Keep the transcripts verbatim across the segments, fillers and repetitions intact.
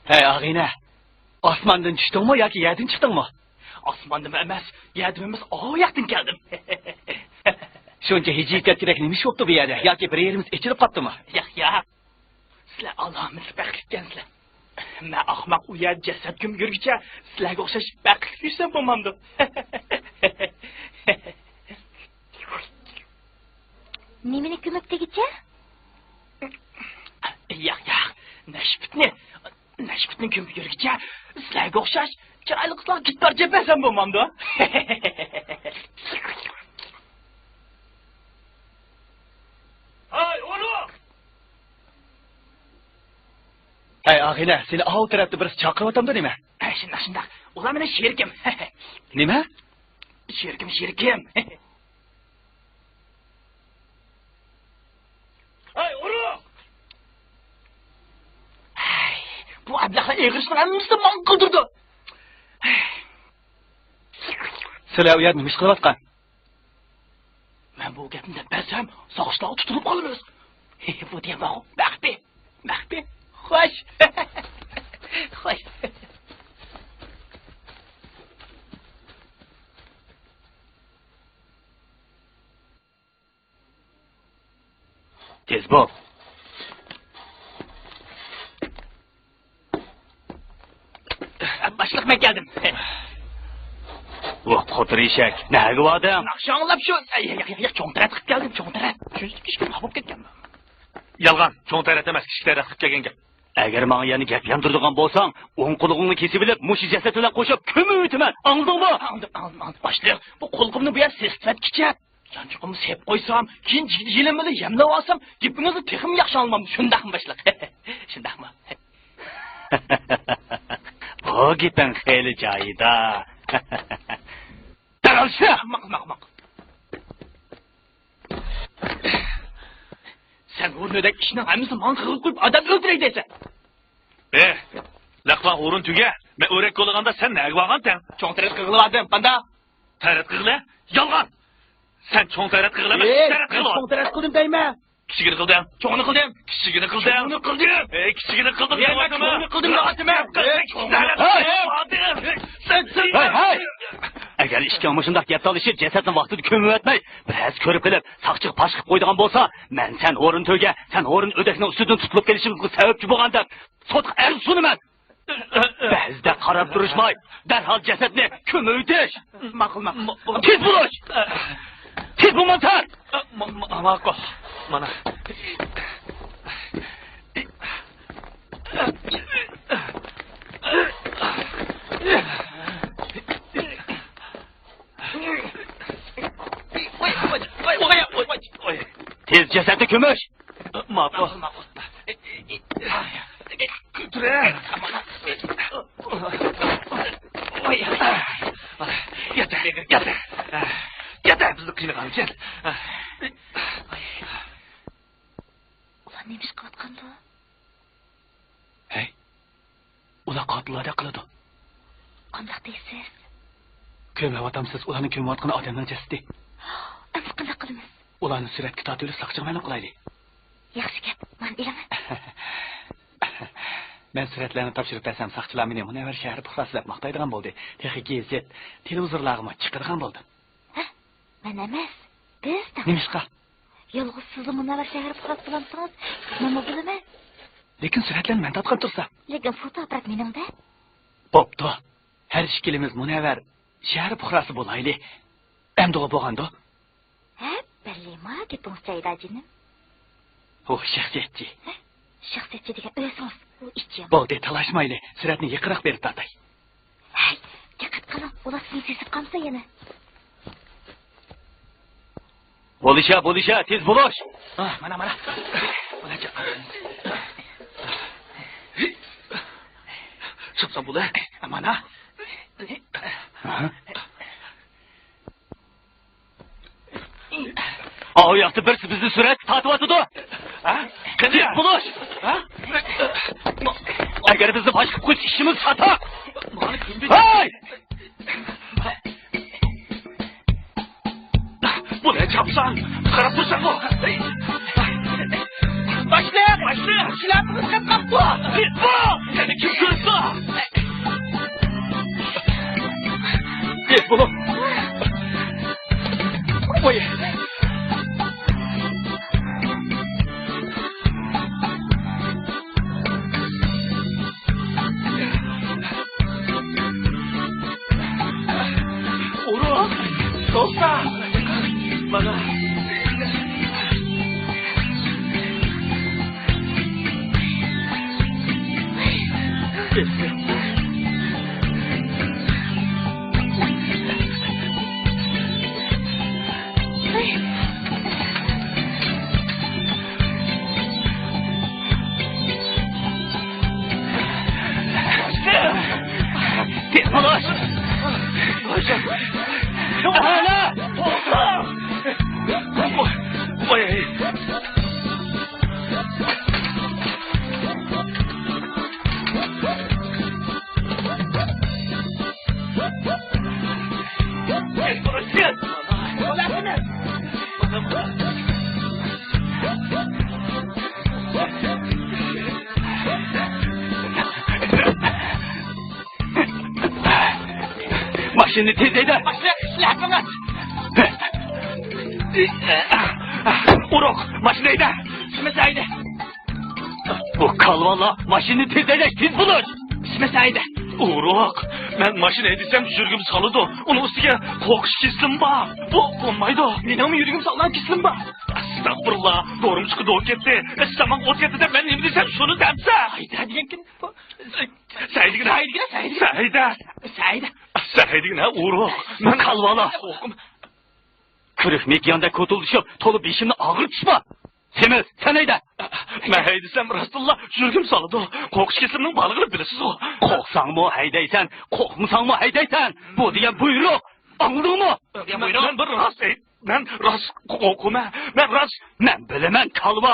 ھەي، ئاغىنە، ئاسماندىن چۈشتۈڭمۇ ياكى يەردىن چىقتىڭمۇ؟ ئاسماندىنمۇ ئەمەس، يەردىن ئەمەس، ئاۋۇ ياقتىن كەلدىم. شۇنچە ھىجىيىپ كەتكۈدەك نېمە ئىش بوپتۇ بۇ يەردە؟ ياكى بىر يېرىمىز ئېچىلىپ قاپتۇمۇ؟ ياق، ياق. سىلەر ئالامەتلىك بەختلىككەنسىلەر. مەن ئاخماق ئۇ يەردە جەسەت كۆمۈپ يۈرگۈچە سىلەرگە ئوخشاش بەختلىك يۈرسەم بولمامدۇ؟ نېمىنى كۆمۈپ دېگۈچە؟ ياق، ياق. نەشپۈتنى. نەشپۈتنى كۆمۈپ يۈرگۈچە سىلەرگە ئوخشاش چىرايلىق قىزلارغا گىتار چېپەسەم بولمامدۇ؟ ھاي، ئۇرۇق! ھەي، ئاغىنە، سېنى ئاۋۇ تەرەپتە بىرسى چاقىرىۋاتامدۇ نېمە؟ ھە، شۇنداق، شۇنداق. ئۇلار مېنىڭ شېرىكىم. نېمە؟ شېرىكىم، شېرىكىم. ھەي، ئۇرۇق! ھەي، بۇ ئەبلەخلەر ئېغىر ئىشنىڭ ھەممىسىنى ماڭا قىلدۇرىدۇ. سىلەر ئۇ يەردە نېمە ئىش قىلىۋاتقان؟ مەن بۇ گەپنى دەپ بەرسەم، ساقچىلارغا تۇتۇلۇپ قالىمىز. بۇ دېگەن ماقۇل. مەخپىي، مەخپىي. خوش. خوش. تېز بول. باشلىق، مەن كەلدىم. ۋاھ، قوتۇر ئېشەك، نەگە باردىڭ؟ ناخشا ئاڭلاپ شۇ، ياق، ياق، ياق، چوڭ تەرەت قىلىپ كەلدىم، چوڭ تەرەت. شۇنچىلىك كىچىككىنە بولۇپ كەتكەنمەن. يالغان، چوڭ تەرەت ئەمەس، كىچىك تەرەت قىلىپ كەلگەن گەپ. ئەگەر ماڭا يەنە گەپ ياندۇرىدىغان بولساڭ، ئوڭ قۇلىقىڭنى كېسىۋېلىپ، مۇشۇ جەسەت بىلەن قوشۇپ كۆمۈۋېتىمەن. ئاڭلىدىڭمۇ؟ ئاڭلىدىم، ئاڭلىدىم، ئاڭلىدىم. باشلىق، بۇ قۇلىقىمنى بۇ يەر سېسىتىۋەتكۈچە يانچۇقۇمنى سېلىپ قويسام، كېيىن جىگدە يېلىم بىلەن يەملەۋالسام، گېپىڭىزنى تېخىمۇ ياخشى ئاڭلىمامدۇ، شۇنداقمۇ باشلىق؟ شۇنداقمۇ؟ بۇ گېپىڭ خېلى جايىدا. دەرھال چىق! ماقۇل، ماقۇل، ماقۇل. سەن ئورنىدەك ئىشنىڭ ھەممىسىنى ماڭا قىلغىلى قويۇپ، ئادەم ئۆلتۈرەي دەيسەن. ئېھ، لەقۋا ئورۇن تۈگە، مەن ئۆرەك كولىغاندا سەن نەگە بارغانتەڭ؟ چوڭ تەرەت قىلغىلى باردىم، پاندا. تەرەت قىلغىلى؟ يالغان! سەن چوڭ تەرەت قىلغىلى ئەمەس، ئېي، كىچىك تەرەت قىلغىلى. چوڭ تەرەت قىلدىم دەيمەن. كىچىكىنى قىلدىڭ. چوڭنى قىلدىم. كىچىكىنى قىلدىڭ. چوڭنى قىلدىم. ئېي، كىچىكىنى قىلدىڭ. ئېي، مەن دەۋاتىمەن. چوڭنى قىلدىم دەۋاتىمەن. ئېي، چوڭنى قىلدىڭ. ھەي! سەن، سەن، ھەي، ھەي! ئەگەر ئىككىڭ مۇشۇنداق گەپ تالىشىپ، جەسەتنى ۋاقتىدا كۆمۈۋەتمەي، بىرەرسى كۆرۈپ قېلىپ، ساقچىغا پاش قىلىپ قويىدىغان بولسا، مەن سەن ئورۇن تۆگە، سەن ئورۇن ئۆدەكنىڭ ئۈستىدىن تۇتۇلۇپ قېلىشىمىزغا سەۋەبچى بولغان دەپ، سوتقا ئەرز سۇنىمەن. بەزىدە قاراپ تۇرۇشماي، دەرھال جەسەتنى كۆمۈۋېتىش. ماقۇل، ماقۇل. تېز بولۇش! تېز بولمامسەن! ما-، ما-، ماقۇل. مانا. تېز جەسەتنى كۆمۈش! ماقۇل. ماقۇل، ماقۇل. تۇرە. ياتە، ياتە. ياتە، بىزنى قىينىغانكەن. ئۇلار نېمە ئىش قىلىۋاتقاندۇ؟ ھەي، ئۇلار قاتىللاردەك قىلىدۇ. قانداق دەيسىز؟ كۆرمەيۋاتامسىز، ئۇلارنىڭ كۆمۈۋاتقىنى ئادەمنىڭ جەسىتى. ئەمدى قانداق قىلىمىز؟ ئۇلارنى سۈرەتكە تارتىۋېلىپ ساقچىغا مەلۇم قىلايلى. ياخشى گەپ، مانا ئېلىڭ. مەن سۈرەتلەرنى تاپشۇرۇپ بەرسەم، ساقچىلار مېنى مۇنەۋۋەر شەھەر پۇقراسى دەپ ماختايدىغان بولدى. تېخى گېزىت، تېلېۋىزورلارغىمۇ چىقىدىغان بولدۇم. ھە؟ مەن ئەمەس، بىز دەڭ. نېمىشقا؟ يالغۇز سىزلا مۇنەۋۋەر شەھەر پۇقراسى بولامسىڭىز، مەنمۇ بولىمەن. لېكىن سۈرەتلەرنى مەن تارتقان تۇرسام. لېكىن فوتوئاپپارات مېنىڭدە. بوپتۇ. ھەر ئىككىلىمىز مۇنەۋۋەر شەھەر پۇقراسى بولايلى. ئەمدىغۇ بولغاندۇ؟ ھە، بەللىما، گېپىڭىز جايىدا، جېنىم. ئۇ شەخسىيەتچى. ھە؟ شەخسىيەتچى دېگەن ئۆزىڭىز، ئۇ ئىچى يامان. بولدى، تالاشمايلى. سۈرەتنى يېقىنراق بېرىپ تارتاي. ھەي، دىققەت قىلىڭ، ئۇلار سىزنى سېسىپ قالمىسا يەنە. بولۇشە، بولۇشە، تېز بولۇش! ئاھ، مانا، مانا. شۇپسا بولە. مانا. ھە؟ ئاۋۇ ياقتا بىرسى بىزنى سۈرەتكە تارتىۋاتىدۇ. ھە؟ قېنى؟ تېز بولۇش! ھە؟ ئەگەر بىزنى پاش قىلىپ قويسا، ئىشىمىز چاتاق! ھەي! بۇنى چاپسان، قاراپ تۇرساڭغۇ! باشلىق! باشلىق! كىشىلەر قىزىپ قاپتۇ! تېز بول! يەنە كىم كۆرۈپ بولۇڭ. ۋاي. ئۇرۇق، توختا. مانا. تېز بولۇش! ئەنە! ۋاي! ماشىنىنى تېز ھەيدە! ماشىنا ئىشلەتمەڭ! ئۇرۇق، ماشىنا ھەيدە! ئىشمەسە ھەيدە! بۇ كالۋالار ماشىنىنى تېز ھەيدەش، تېز بولۇش! ئىشمەسە ھەيدە! ئۇرۇق، مەن ماشىنا ھەيدىسەم يۈرىكىم سالىدۇ. ئۇنىڭ ئۈستىگە قورقۇش كېسىلىم بار. بۇ بولمايدۇ. مېنىڭمۇ يۈرىكىم سالىدىغان كېسىلىم بار. ئەستەغپۇرۇللا، دورىمۇ چىقىدۇ كەتتى. سامان ئوت كەتتى دەپ مەن نېمە دېسەم شۇنى دەمسە. ھەيدە دېگەنكىن. سەي دېگىنە. سەي دېگىنە، سەي دېگىنە. سەي دە. سەي دە. سەي دېگىنە، ئۇرۇق. مەن كالۋالا. كۆرۈك مېكىياندەك كوتۇلدىشىپ، تولا بېشىمنى ئاغرىتىشما. سېمىز، سەن ھەيدە. مەن ھەيدىسەم راستتىنلا يۈرىكىم سالىدۇ. قورقۇش كېسىلىمنىڭ بارلىقىنى بىلىسىزغۇ. قورقساڭمۇ ھەيدەيسەن، قورقمىساڭمۇ ھەيدەيسەن. بۇ دېگەن بۇيرۇق. ئاڭلىدىڭمۇ؟ مەن، مەن بىر راست ئېيت-، مەن راست قورقىمەن. مەن راست. مەن بىلىمەن، كالۋا.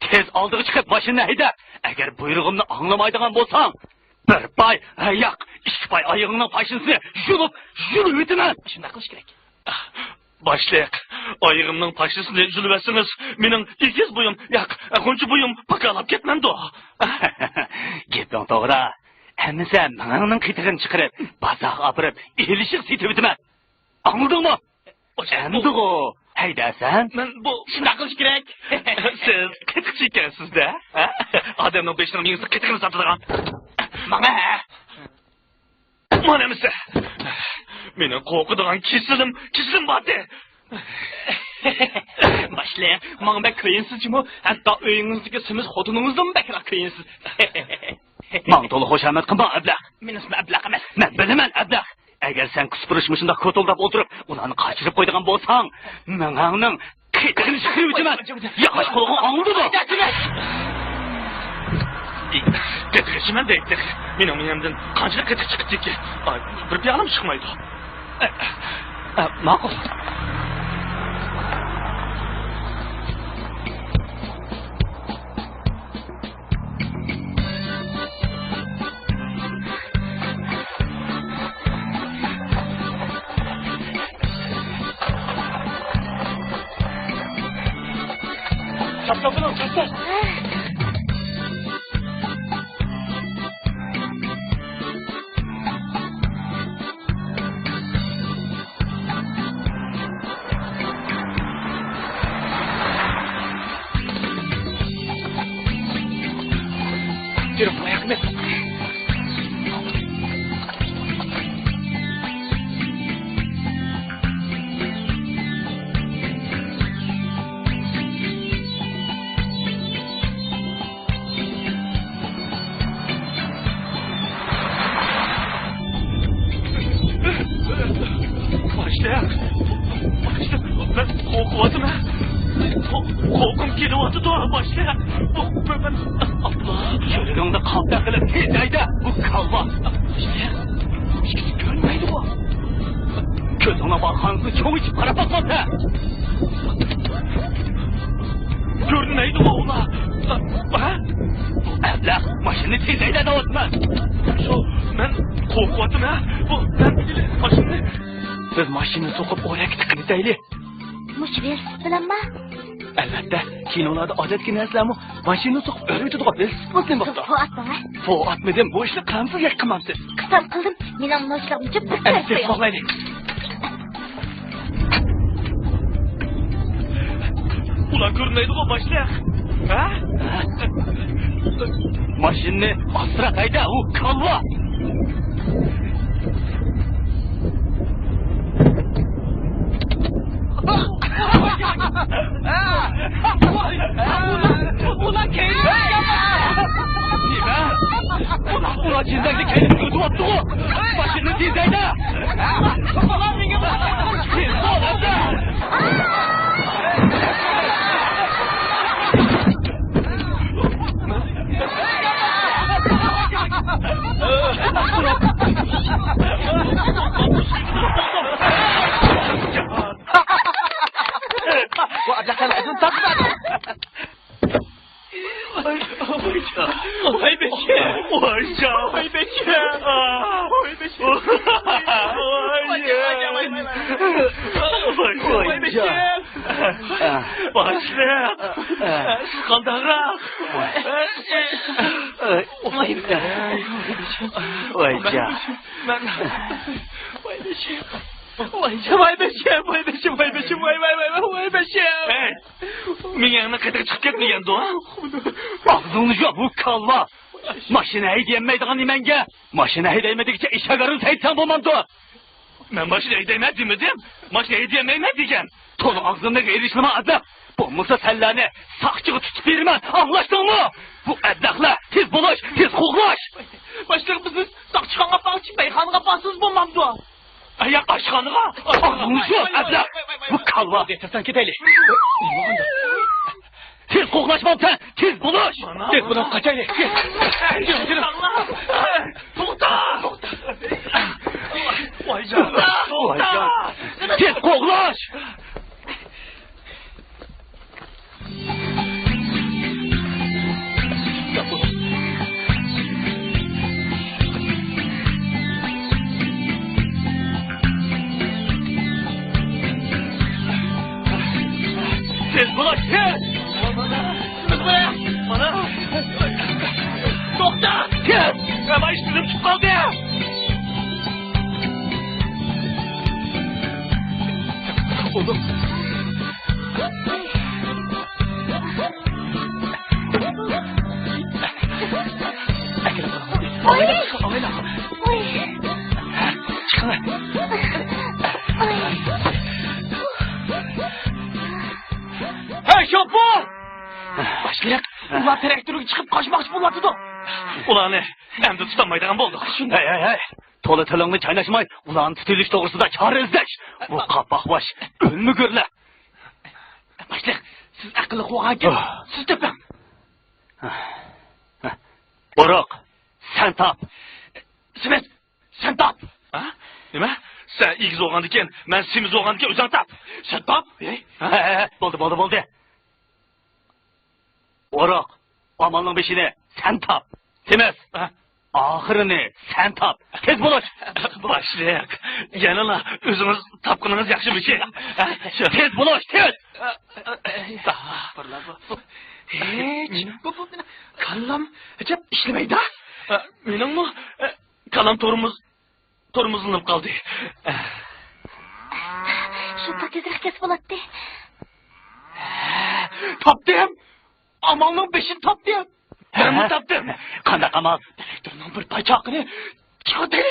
تېز ئالدىغا چىقىپ ماشىنىنى ھەيدە. ئەگەر بۇيرۇغۇمنى ئاڭلىمايدىغان بولساڭ، بىر پاي، ھە، ياق، ئىككى پاي ئايىغىڭنىڭ پاشنىسىنى يۇلۇپ، يۇلۇۋېتىمەن. شۇنداق قىلىش كېرەك. باشلىق، ئايىغىمنىڭ پاشنىسىنى يۇلۇۋەتسىڭىز، مېنىڭ ئېگىز بويۇم، ياق، غۇنچە بويۇم پاكالاپ كەتمەمدۇ؟ گېپىڭ توغرا. ئەمىسە مېڭەڭنىڭ قېتىقىنى چىقىرىپ، بازارغا ئاپىرىپ، ئېلىشىغا سېتىۋېتىمەن. ئاڭلىدىڭمۇ؟ ئەمدىغۇ ھەيدەرسەن؟ مەن بۇ شۇنداق قىلىش كېرەك. سىز قېتىقچى ئىكەنسىز-دە، ھە؟ ئادەمنىڭ بېشىنىڭ مېڭىسى قېتىقىنى ساتىدىغان. ماڭا ھە؟ مانا ئەمىسە. مېنىڭ قورقىدىغان كېسىلىم، كېسىلىم بارتى. باشلىق، ماڭا بەك كۆيۈنسىز جۇمۇ. ھەتتا ئۆيىڭىزدىكى سېمىز خوتۇنىڭىزدىنمۇ بەكرەك كۆيۈنسىز. ماڭا تولا خۇشامەت قىلما، ئەبلەخ. مېنىڭ ئىسمىم ئەبلەخ ئەمەس. مەن بىلىمەن، ئەبلەخ. ئەگەر سەن كۇسپۇرۇش مۇشۇنداق كوتۇلداپ ئولتۇرۇپ، ئۇلارنى قاچۇرۇپ قويىدىغان بولساڭ، مېڭەڭنىڭ قېتىقىنى چىقىرىۋېتىمەن. ياغاچ قۇلىقىڭ ئاڭلىدىمۇ؟ قېتىق ئىچىمەن دەيتتى. مېنىڭ مېڭەمدىن قانچىلىك قېتىق چىقىپتىكى؟ ئاي، بىر پىيالىمۇ چىقمايدۇ. ئە، ئە، ماقۇل. چاپسان بولۇڭ، چاپسان! باشلىق، باشلىق، مەن قورقۇۋاتىمەن. قو-، قورقۇم كېلىۋاتىدۇ، باشلىق. بۇ، بۇ، مەن، ئاللا. يۈرىكىڭدە قالپاق قىلىپ تېز ھەيدە، بۇ كالۋا. باشلىق، ھېچكىم كۆرمەيدىغۇ. كۆزۈڭنىڭ بارغانسىنى چوڭ ئېچىپ قاراپ باقمامسەن؟ كۆرۈنمەيدىغۇ ئۇلار. ھە؟ ئەبلەخ، ماشىنىنى تېز ھەيدە دەۋاتىمەن. يوق، مەن قورقۇۋاتىمەن. بۇ، مەن ماشىنىنى. بىز ماشىنىنى سوقۇپ ئورەككە تىقىۋېتەيلى. مۇشۇ ۋېلىسىپىت بىلەنما؟ ئەلۋەتتە، كىنولاردا ئادەتتىكى نەرسىلەرمۇ ماشىنىنى سوقۇپ ئۆرۈۋېتىدىغۇ ۋېلىسىپىت بولسىمۇ بوپتۇ. پو ئاتمىغا. پو ئاتمىدىم، بۇ ئىشنى قىلامسىز ياكى قىلمامسىز؟ قىلسام قىلدىم، مېنىڭ نوچىلىقىمنى بىر ئەمدى كۆرۈپ قويۇڭ. سېلىپ باغلايلى. ئۇلار كۆرۈنمەيدىغۇ، باشلىق. ھە؟ ماشىنىنى ئاستىراق ھەيدە، ئۇ كالۋا. ئۇلار كەينىدىن كەلمەكتە. نېمە؟ ئۇلار، ئۇلار جىندەكنى كەينىدىن ئۆتۈۋاپتىغۇ. ماشىنىنى تېز ھەيدە. ئۇلار مېنى تېز بول، ھەيدە. ۋاي بېشىم! ۋاي جان! ۋاي بېشىم! ۋاي بېشىم! ۋاي جان! ۋاي بېشىم! باشلىق! سىز قانداقراق؟ ۋاي جان! ۋاي بېشىم! ۋاي جان! ۋاي بېشىم! ۋاي بېشىم! ۋاي بېشىم! ۋاي، ۋاي، ۋاي، ۋاي، ۋاي بېشىم! ھەي! مېڭەڭنى قېتىقى چىقىپ كەتمىگەندۇ؟ ئاغزىڭنى ياپ، بۇ كالۋا! ماشىنا ھەيدىيەلمەيدىغان نېمەڭگە ماشىنا ھەيدەيمەن دېگۈچە ئىشەگەرنى سەيتسەڭ بولمامدۇ؟ مەن ماشىنا ھەيدەيمەن دېمىدىم، ماشىنا ھەيدىيەلمەيمەن دېگەن. تولا ئاغزىڭنى غېرىشلىما ئازاب. بولمىسا سەنلەرنى ساقچىغا تۇتۇپ بېرىمەن، ئاڭلاشتىڭمۇ؟ بۇ ئەبلەخلەر، تېز بولۇش، تېز قوغلاش! باشلىق، بىزنى ساقچىخانىغا ئاپارغۇچە مەيخانىغا ئاپارسىز بولمامدۇ؟ ئاياق ئاشخانىغا! ئاغزىڭنى يۇم، ئەبلەخ! بۇ كالۋا! تېز كېتەيلى! تېز قوغلاشمامسەن، تېز بولۇش! تېز بولۇپ قاچايلى! توختا! توختا! ۋاي جان! توختا! تېز قوغلاش! تېز بول، تېز! مانا! توختا! تېز! مانا ئىشتىنىم چىقىپ قالدى! ھەي، شوپۇر! باشلىق، ئۇلار تىراكتورغا چىقىپ قاچماقچى بولۇۋاتىدۇ. ئۇلارنى ئەمدى تۇتالمايدىغان بولدۇق. ھەي، ھەي، ھەي! تولا تىلىڭنى چايناشماي، ئۇلارنى تۇتۇۋېلىش توغرىسىدا چارە ئىزدەش. بۇ قاپاقباش ئۆلمىگۈرلەر. باشلىق، سىز ئەقىللىق بولغانكەن، سىز تېپىڭ. ئورۇق، سەن تاپ. سېمىز، سەن تاپ. ھە؟ نېمە؟ سەن ئېگىز بولغاندىكىن، مەن سېمىز بولغاندىكىن ئۆزۈڭ تاپ. سەن تاپ. ھە؟ ھە، ھە، ھە، بولدى، بولدى، بولدى. ئورۇق، ئامالنىڭ بېشىنى سەن تاپ. سېمىز. ھە؟ ئاخىرىنى سەن تاپ. تېز بولۇش. باشلىق، يەنىلا ئۆزىڭىز تاپقىنىڭىز ياخشىمىكىن؟ ھە؟ تېز بولۇش، تېز. ھېچ، بۇ، بۇ، مېنىڭ كاللام ئەجەب ئىشلىمەيدۇ. مېنىڭمۇ كاللام تورمۇز تورمۇزلىنىپ قالدى. شۇنداق تېزرەك كەلسە بولاتتى. تاپتىم! ئامالنىڭ بېشىنى تاپتىم! مەنمۇ تاپتىم! قانداق ئامال؟ تىراكتورنىڭ بىر پاي چاقىنى چىقىردى!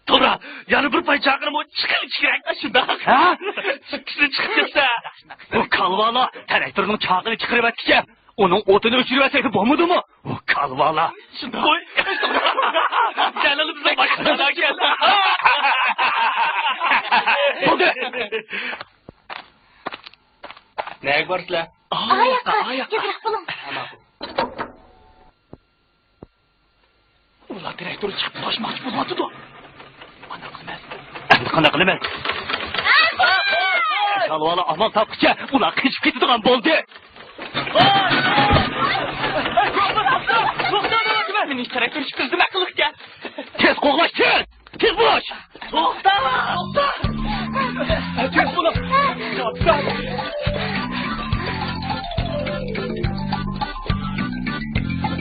توغرا، يەنە بىر پاي چاقىنىمۇ چىقىرىۋېتىش كېرەك. شۇنداق. ھە؟ سىرتقىسىنى چىقىپ كەتسە. بۇ كالۋالار تىراكتورنىڭ چاقىنى چىقىرىۋەتكۈچە ئۇنىڭ ئوتىنى ئۆچۈرۈۋەتسەك بولمىدىمۇ؟ ئۇ كالۋالار. شۇنداق. قوي. كەل، بىزنىڭ باشقا كەل. بولدى. نەگە بارىسىلەر؟ ئاياققا، ئاياققا. تېزرەك بولۇڭ. ئۇلار تىراكتورغا چىقىپ قاچماقچى بولۇۋاتىدۇ. قانداق قىلىمىز؟ ئەمدى قانداق قىلىمىز؟ كالۋالار ئامال تاپقۇچە ئۇلار قېچىپ كېتىدىغان بولدى. توختا، توختا، توختا! مېنى تىراكتور چىقىردىم ئەقىللىقكە. تېز قوغلاش، تېز! تېز بوش! توختا! توختا! تېز بول! توختا!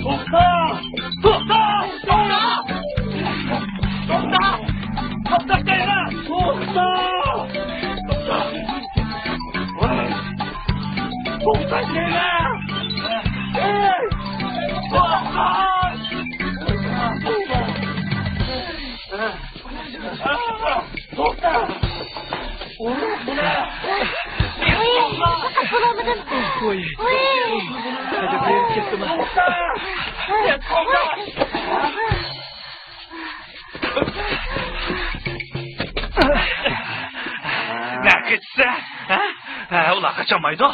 توختا! توختا! توختا! توختا! توختا! توختا! ۋاي. نەگە كېتىسە؟ ھە؟ ھە، ئۇلار قاچالمايدۇ.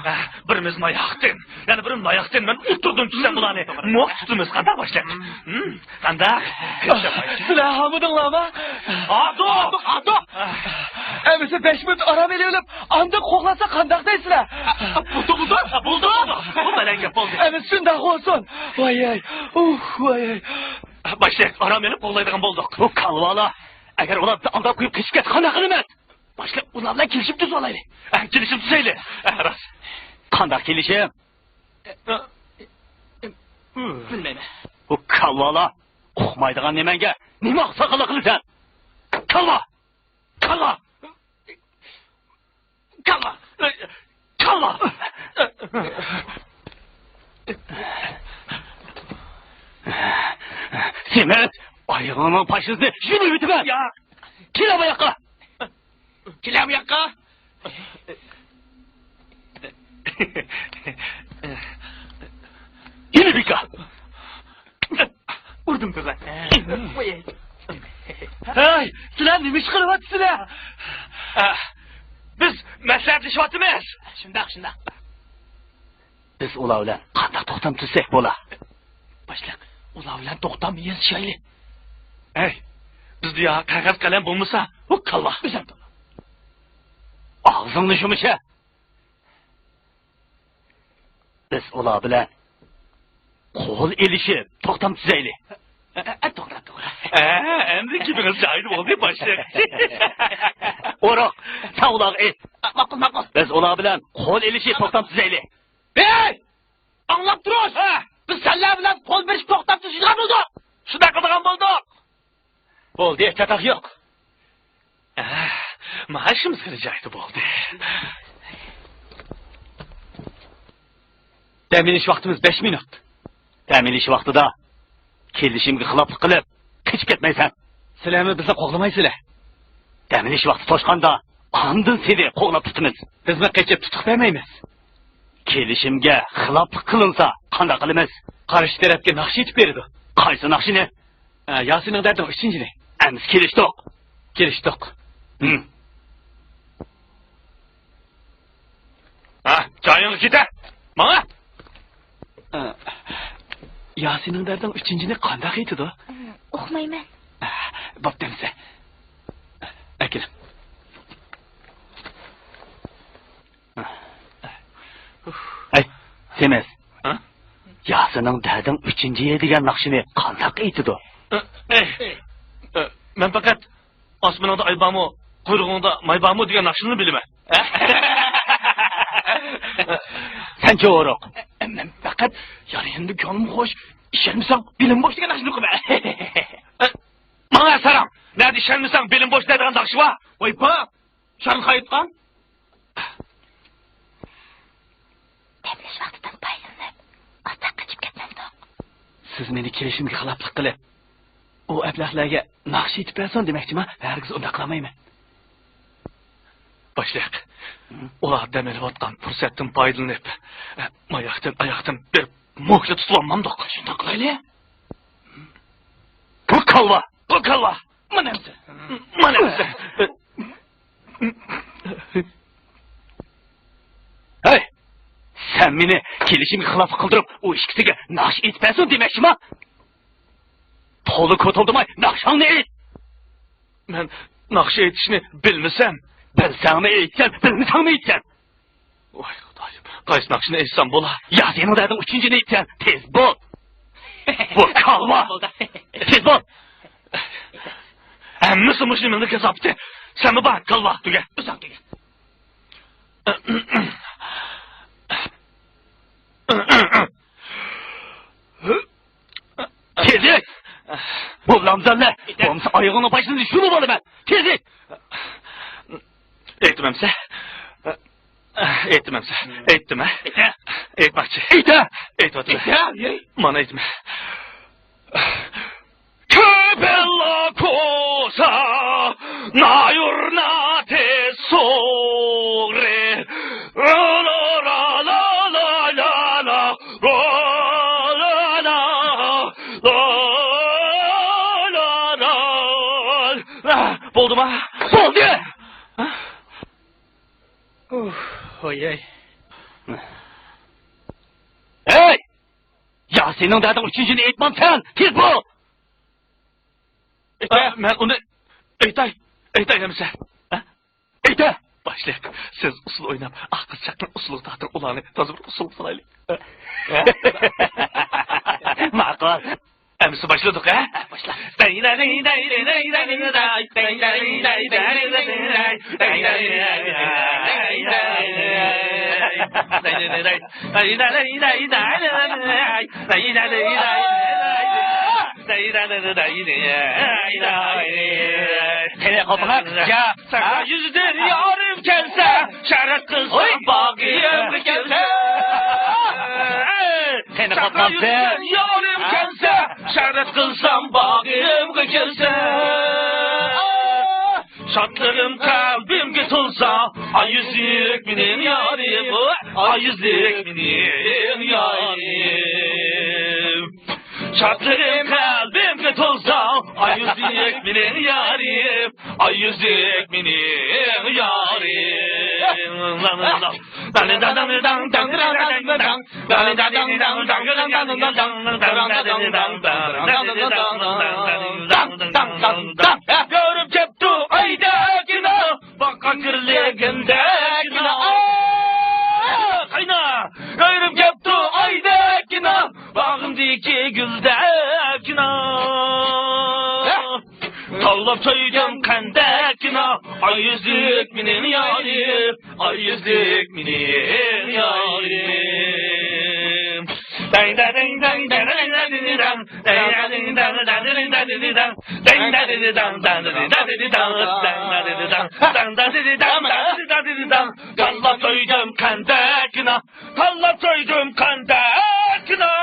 ھە، بىرىمىز ماياقتىن، يەنە بىرىمىز ماياقتىن. مەن ئۇتتۇردۇم دېسەم بۇلارنى. موق تۇتىمىز، قانداق باشلىق؟ ھىم؟ قانداق؟ سىلەر ھامىدىڭلارمۇ؟ ئادۇ! ئادۇ! ئەمىسە بەش مىنۇت ئارام ئېلىۋېلىپ، ئاندىن قوغلاتسا قانداق دەيسىلەر؟ بولدى، بولدى، بولدى. بۇ بەلەن گەپ بولدى. ئەمىسە شۇنداق بولسۇن. ۋايەي، ئۇھ، ۋايەي. باشلىق، ئارام ئېلىپ قوغلايدىغان بولدۇق. بۇ كالۋالار، ئەگەر ئۇلار بىزنى ئالداپ قويۇپ قېچىپ كەتسە قانداق قىلىمىز؟ باشلىق، ئۇلار بىلەن كېلىشىم تۈزۈۋالايلى. ھە، كېلىشىم تۈزەيلى. ھە، راست. قانداق كېلىشىم؟ بىلمەيمەن. بۇ كالۋالار، ئۇقمايدىغان نېمەڭگە نېمە ئاقساقاللىق قىلىسەن؟ كالۋا! كالۋا! كالۋا! كالۋا! سېمەت! ئايىغىڭنىڭ پاشنىسىنى يۇلۇۋېتىمەن! يا! كېلە بۇ ياققا! كېلە بۇ ياققا! يېنى بىكا! ئۇردۇم تازا. ھەي، سىلەر نېمە ئىش قىلىۋاتىسىلەر؟ ئە، بىز مەسلىھەتلىشىۋاتىمىز. شۇنداق، شۇنداق. بىز ئۇلار بىلەن قانداق توختام تۈزسەك بولا؟ باشلىق، ئۇلار بىلەن توختام يېزىشايلى. ھەي، بىزدە يا قەغەز قەلەم بولمىسا، ئۇ كالۋا. ئۆزۈڭ تولا. ئاغزىڭنى يۇمشا. بىز ئۇلار بىلەن قول ئېلىشىپ توختام تۈزەيلى. ئە، ئە، توغرا، توغرا. ئە، ئەمدى گېپىڭىز جايىدا بولدى، باشلىق. ئورۇق، سەن ئۇلارغا ئېيت. ماقۇل، ماقۇل. بىز ئۇلار بىلەن قول ئېلىشىپ توختام تۈزەيلى. ھەي! ئاڭلاپ تۇرۇش! ھە! بىز سەنلەر بىلەن قول بېرىشىپ توختام تۈزىدىغان بولدۇق! شۇنداق قىلىدىغان بولدۇق! بولدى، چاتاق يوق. ئە، مائاشىمىز خېلى جايىدا بولدى. دەم ئېلىش ۋاقتىمىز بەش مىنۇت. دەم ئېلىش ۋاقتىدا كېلىشىمگە خىلاپلىق قىلىپ، قېچىپ كەتمەيسەن. سىلەرمۇ بىزنى قوغلىمايسىلەر. دەم ئېلىش ۋاقتى توشقاندا، ئاندىن سېنى قوغلاپ تۇتىمىز. بىزمۇ قېچىپ تۇتۇق بەرمەيمىز. كېلىشىمگە خىلاپلىق قىلىنسا، قانداق قىلىمىز؟ قارشى تەرەپكە ناخشا ئېيتىپ بېرىدۇ. قايسى ناخشىنى؟ ئە، ياسىننىڭ دەردىنىڭ ئۈچىنچىنى. ئەمىسە كېلىشتۇق. كېلىشتۇق. ھىم. ھە، جايىڭغا كېتە. ماڭا. ئە، ياسىننىڭ دەردىنىڭ ئۈچىنچىنى قانداق ئېيتىدۇ؟ ئۇقمايمەن. ئە، بوپتۇ ئەمىسە. ئەكېلىڭ. ھەي، سېمىز. ھە؟ ياسىننىڭ دەردىڭ ئۈچىنچى دېگەن ناخشىنى قانداق ئېيتىدۇ؟ ئە، ئە، ئە، مەن پەقەت ئاسمىنىڭدا ئاي بارمۇ، قۇيرۇقۇڭدا ماي بارمۇ دېگەن ناخشىنىلا بىلىمەن. سەنچە ئورۇق؟ مەن پەقەت يار يېنىدا كۆڭلۈم خوش، ئىشەنمىسەڭ بېلىم بوش دېگەن ناخشىنى ئوقۇيمەن. ماڭا ساراڭ، نەدە ئىشەنمىسەڭ بېلىم بوش دەيدىغان ناخشا بار؟ ۋاي بار، شارخايتقان. دەم ئېلىش ۋاقتىدىن پايدىلىنىپ، ئازراق قېچىپ كەتمەمدۇق؟ سىز مېنى كېلىشىمگە خىلاپلىق قىلىپ، ئۇ ئەبلەخلەرگە ناخشا ئېيتىپ بەرسۇن دېمەكچىما؟ ھەرگىز ئۇنداق قىلالمايمەن. باشلىق، ھە؟ ئۇلار دەم ئېلىۋاتقان پۇرسەتتىن پايدىلىنىپ، ماياقتىن، ئاياقتىن بېرىپ موكلا تۇتۇۋالمامدۇق؟ شۇنداق قىلايلى. بۇ كالۋا! بۇ كالۋا! مانا ئەمسە! مانا ئەمسە! ھەي! سەن مېنى كېلىشىمگە خىلاپلىق قىلدۇرۇپ، ئۇ ئىككىسىگە ناخشا ئېيتىپ بەرسۇن دېمەكچىما؟ تولا كوتۇلدىماي ناخشاڭنى ئېيت! مەن ناخشا ئېيتىشنى بىلمىسەم. بىلسەڭمۇ ئېيتىسەن، بىلمىسەڭمۇ ئېيتىسەن. ۋاي خۇدايىم، قايسى ناخشىنى ئېيتسام بولا؟ ياسىننىڭ دەردىڭ ئۈچىنچىنى ئېيتىسەن، تېز بول. بۇ كالۋا. بولدى. تېز بول. ھەممىسى مۇشۇ مېنىڭ كاساپىتى. سەنمۇ بار، كالۋا، تۈگە. ئۆزۈڭ تۈگە. تېزىك! بۇ لامزاللار، بولمىسا ئايىغىڭنىڭ باشىنى يۇلۇپ ئالىمەن. تېزىك! ئېيتمامسە؟ ئېيتمامسە؟ ئېيتتىم ھە؟ ئېيتماقچى. ئېيت ھە! ئېيتىۋاتىمەن. ئېيت ھە! مانا ئېيتىمەن. كۆپەللا كوسا، نايۇرنا تېز سوغرى. بولدىما؟ بولدى! ئۇھ، ھوي، ھەي. ھەي! يا سېنىڭ دەردىڭ ئۈچىنچىنى ئېيتمامسەن؟ تېز بول! ئېيتە! مەن ئۇنى ئېيتاي، ئېيتاي ئەمىسە. ھە؟ ئېيتە! باشلىق، سىز ئۇسسۇل ئويناپ، ئاق قىزچاقنىڭ ئۇسسۇلىغا تارتىپ، ئۇلارنى تازا بىر ئۇسسۇل قىلايلى. ماقۇل. ئەمىسە باشلىدۇق، ھە؟ باشلا. قېنى، قوپۇڭ، يا. سەھرا يۈزىدىن يارىم كەلسە، شەرەت قىلسام باغرىمغا كەلسە. قېنى، قوپمامسەن؟ يارىم كەلسە، شەرەت قىلسام باغرىمغا كەلسە. شادلىقىم قەلبىمگە تولسا، ئاي يۈزلۈك مېنىڭ يارىم، ئاي يۈزلۈك مېنىڭ يارىم. شادلىقىم قەلبىمگە تولسا، ئاي يۈزلۈك مېنىڭ يارىم، ئاي يۈزلۈك مېنىڭ يارىم. يارىم كەپتۇ ئايدەكىنا، باغقا كىرلىگەندەكىنا. قاينا! يارىم كەپتۇ ئايدەكىنا، باغرىمدىكى گۈلدەكىنا. تاللاپ سۆيگەن قەندەكىنا، ئاي يۈزلۈك مېنىڭ يارىم، ئاي يۈزلۈك مېنىڭ يارىم. دەڭ دەدىڭ دەڭ دەدىڭ دەدىدىدەڭ، دەدىدىدەڭ دەدىدىدەڭ، دەدىدىدەڭ دەدىدىدەڭ، دەدىدىدەڭ دەدىدىدەڭ، دەدىدىدەڭ دەدىدىدەڭ. تاللاپ سۆيگەن قەندەكىنا، تاللاپ سۆيگەن قەندەكىنا.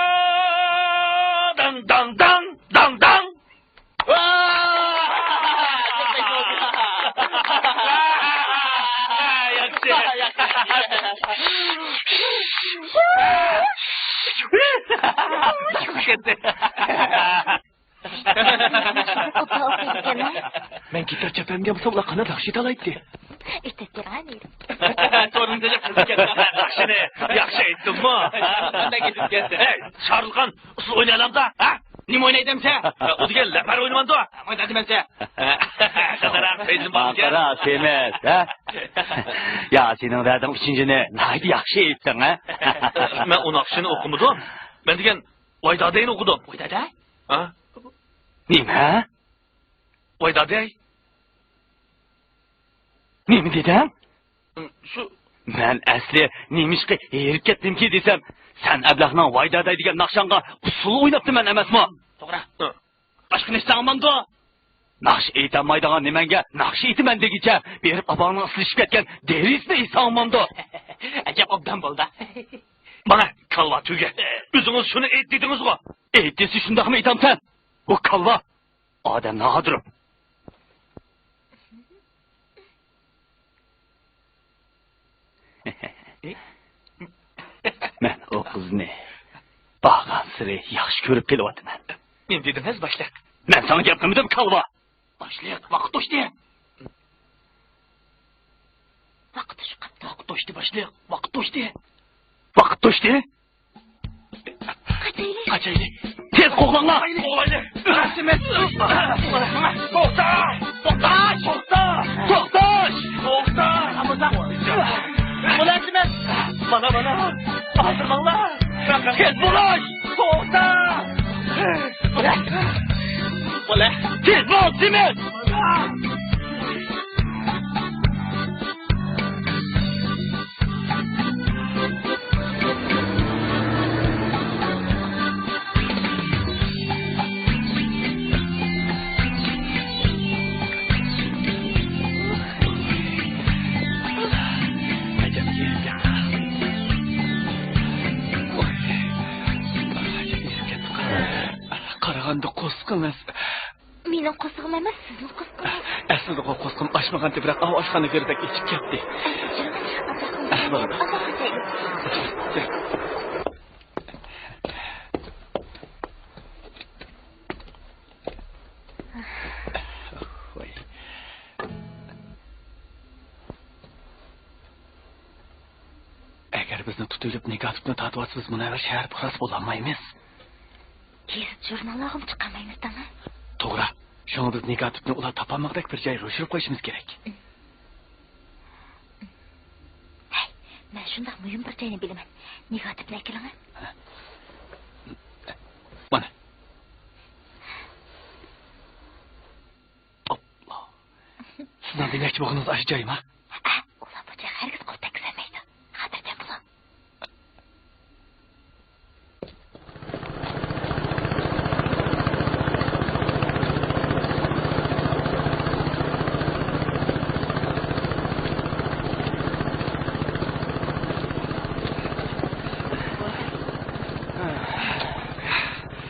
داڭ داڭ داڭ، داڭ داڭ. ۋا! ياخشى. مەن گىتار چاپامدىن بولسا، ئۇلار قانداق ياخشى ئېيتالايتتى. ئېيتىپ بېرەيلى. تورنىدا قىزىپ كەتتى. ياخشىنى ياخشى ئېيتتىممۇ؟ قانداق ئېيتىپ كەتتى؟ ھەي، شارلىغان ئۇسسۇل ئوينايلامدا، ھە؟ نېمە ئوينايدىمسە؟ ئۇ دېگەن لەپەر ئوينىمامدۇ؟ ئوينايدىمەنسە. قارا، سېمىز، ھە؟ يا، سېنىڭ دەردىڭ ئۈچىنچىنى ناھايىتى ياخشى ئېيتتىڭ، ھە؟ مەن ئۇ ناخشىنى ئوقۇمىدىم. مەن دېگەن ۋاي دادەينى ئوقۇدۇم. ۋاي دادەي؟ ھە؟ نېمە؟ ۋاي دادەي. نېمە دېدىڭ؟ شۇ. مەن ئەسلى نېمىشقا ھېرىپ كەتتىمكى دېسەم، سەن ئەبلەخنىڭ ۋاي دادەي دېگەن ناخشاڭغا ئۇسسۇل ئويناپتىمەن ئەمەسمۇ؟ توغرا. ھە. باشقىنى ئېيتساڭ بولمامدۇ؟ ناخشا ئېيتالمايدىغان نېمەڭگە ناخشا ئېيتىمەن دېگىچە، بېرىپ ئاپاڭنىڭ ئىسلىشىپ كەتكەن دېرىسىنى ئېيتساڭ بولمامدۇ؟ ئەجەب ئوبدان بولدى. مانا، كاللا تۈگە. ئۆزىڭىز شۇنى ئېيت دېدىڭىزغۇ. ئېيت دېسە شۇنداقمۇ ئېيتامسەن؟ ئۇ كاللا. ئادەم ناغادۇرۇم. مەن ئۇ قىزنى بارغانسېرى ياخشى كۆرۈپ كېلىۋاتىمەن. نېمە دېدىڭىز، باشلىق؟ مەن ساڭا گەپ قىلمىدىم، كالۋا. باشلىق، ۋاقىت توشتى. ۋاقىت توشۇپ قاپتۇ. ۋاقىت توشتى، باشلىق. ۋاقىت توشتى. ۋاقىت توشتى؟ قاچايلى. قاچايلى. تېز قوغلاڭلار. قوغلايلى. توختا! توختا! توختا! توختا! توختا! مانا، مانا. ھازىرلاڭلار. تېز بولۇش! توختا! بولە. بولە. تېز بول، سېمىز! قارىغاندا قورسىقىڭىز. مېنىڭ قورسىقىم ئەمەس، سىزنىڭ قورسىقىڭىز. ئەسلىدىغۇ قورسىقىم ئاچمىغانتى، بىراق ئاۋۇ ئاشخانا كىردەك ئېچىپ كەتتى. ئەسلىدىغۇ قورسىقىم. ئەسلىدىغۇ. ئازراق قاچايلى. ۋاي. تۈگۈپ نېگاتىپنى تارتىۋاتسا، بىز مۇنەۋۋەر شەھەر پۇقراسى بولالمايمىز. گېزىت ژۇرناللارغىمۇ چىقارمايمىز دەڭە. توغرا. شۇڭا بىز نېگاتىپنى ئۇلار تاپالمىغۇدەك بىر جايغا يوشۇرۇپ قويۇشىمىز كېرەك. ھەي، مەن شۇنداق مۇھىم بىر جاينى بىلىمەن. نېگاتىپنى ئەكېلىڭە. مانا. ئاپلا. سىزنىڭ دېمەكچى بولغىنىڭىز ئاشۇ جايما؟ ھەئە، ئۇلار بۇ جايغا ھەرگىز قول تەگكۈزەلمەيدۇ. خاتىرجەم بولۇڭ.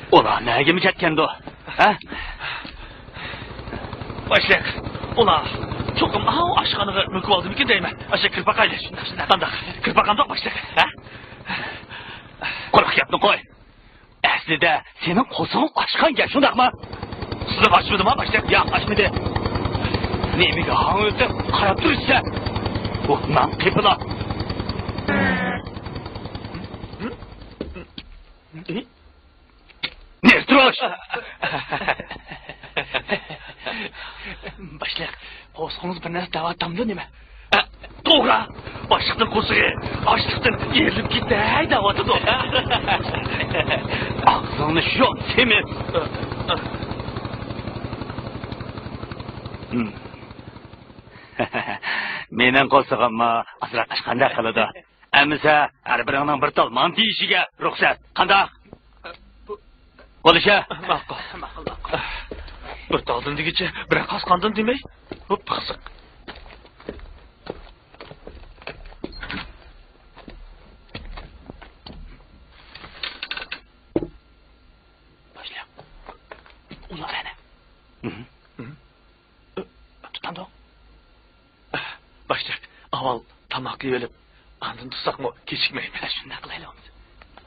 ئۇلار نەگىمۇ كەتكەندۇ؟ ھە؟ باشلىق، ئۇلار چوقۇم ئاۋۇ ئاشخانىغا مۆكۈۋالدىمىكىن دەيمەن. ئاشۇ كىرىپ باقايلى. شۇنداق، شۇنداق. قانداق؟ كىرىپ باقامدۇق، باشلىق؟ ھە؟ قۇرۇق گەپنى قوي. ئەسلىدە سېنىڭ قورسىقىڭ ئاچقان گەپ، شۇنداقمۇ؟ سىزنىڭ ئاچمىدىما، باشلىق؟ ياق، ئاچمىدى. نېمىگە ھاڭۋېقىپ قاراپ تۇرىسەن؟ بۇ نان قېپىلا. نېرى تۇرۇش! باشلىق، قورسىقىڭىز بىر نەرسە دەۋاتامدۇ نېمە؟ توغرا! باشلىقنىڭ قورسىقى ئاچلىقتىن ئېرىلىپ كېتەي دەۋاتىدۇ. ئاغزىڭنى يۇم، سېمىز! مېنىڭ قورسىقىممۇ ئازراق ئاچقاندەك قىلىدۇ. ئەمىسە، ھەر بىرىڭنىڭ بىر تال مانتا يېيىشىگە رۇخسەت. قانداق؟ بولۇشى؟ ماقۇل، ماقۇل، ماقۇل. بىر تالدىن دېگۈچە، بىرەر قاسقاندىن دېمەي. ھوپ، قىزىق. باشلىق. ئۇلار ئەنە. تۇتامدۇ؟ باشلىق، ئاۋۋال تاماق يەۋېلىپ، ئاندىن تۇتساقمۇ كېچىكمەيمىز. شۇنداق قىلايلى بولمىسا.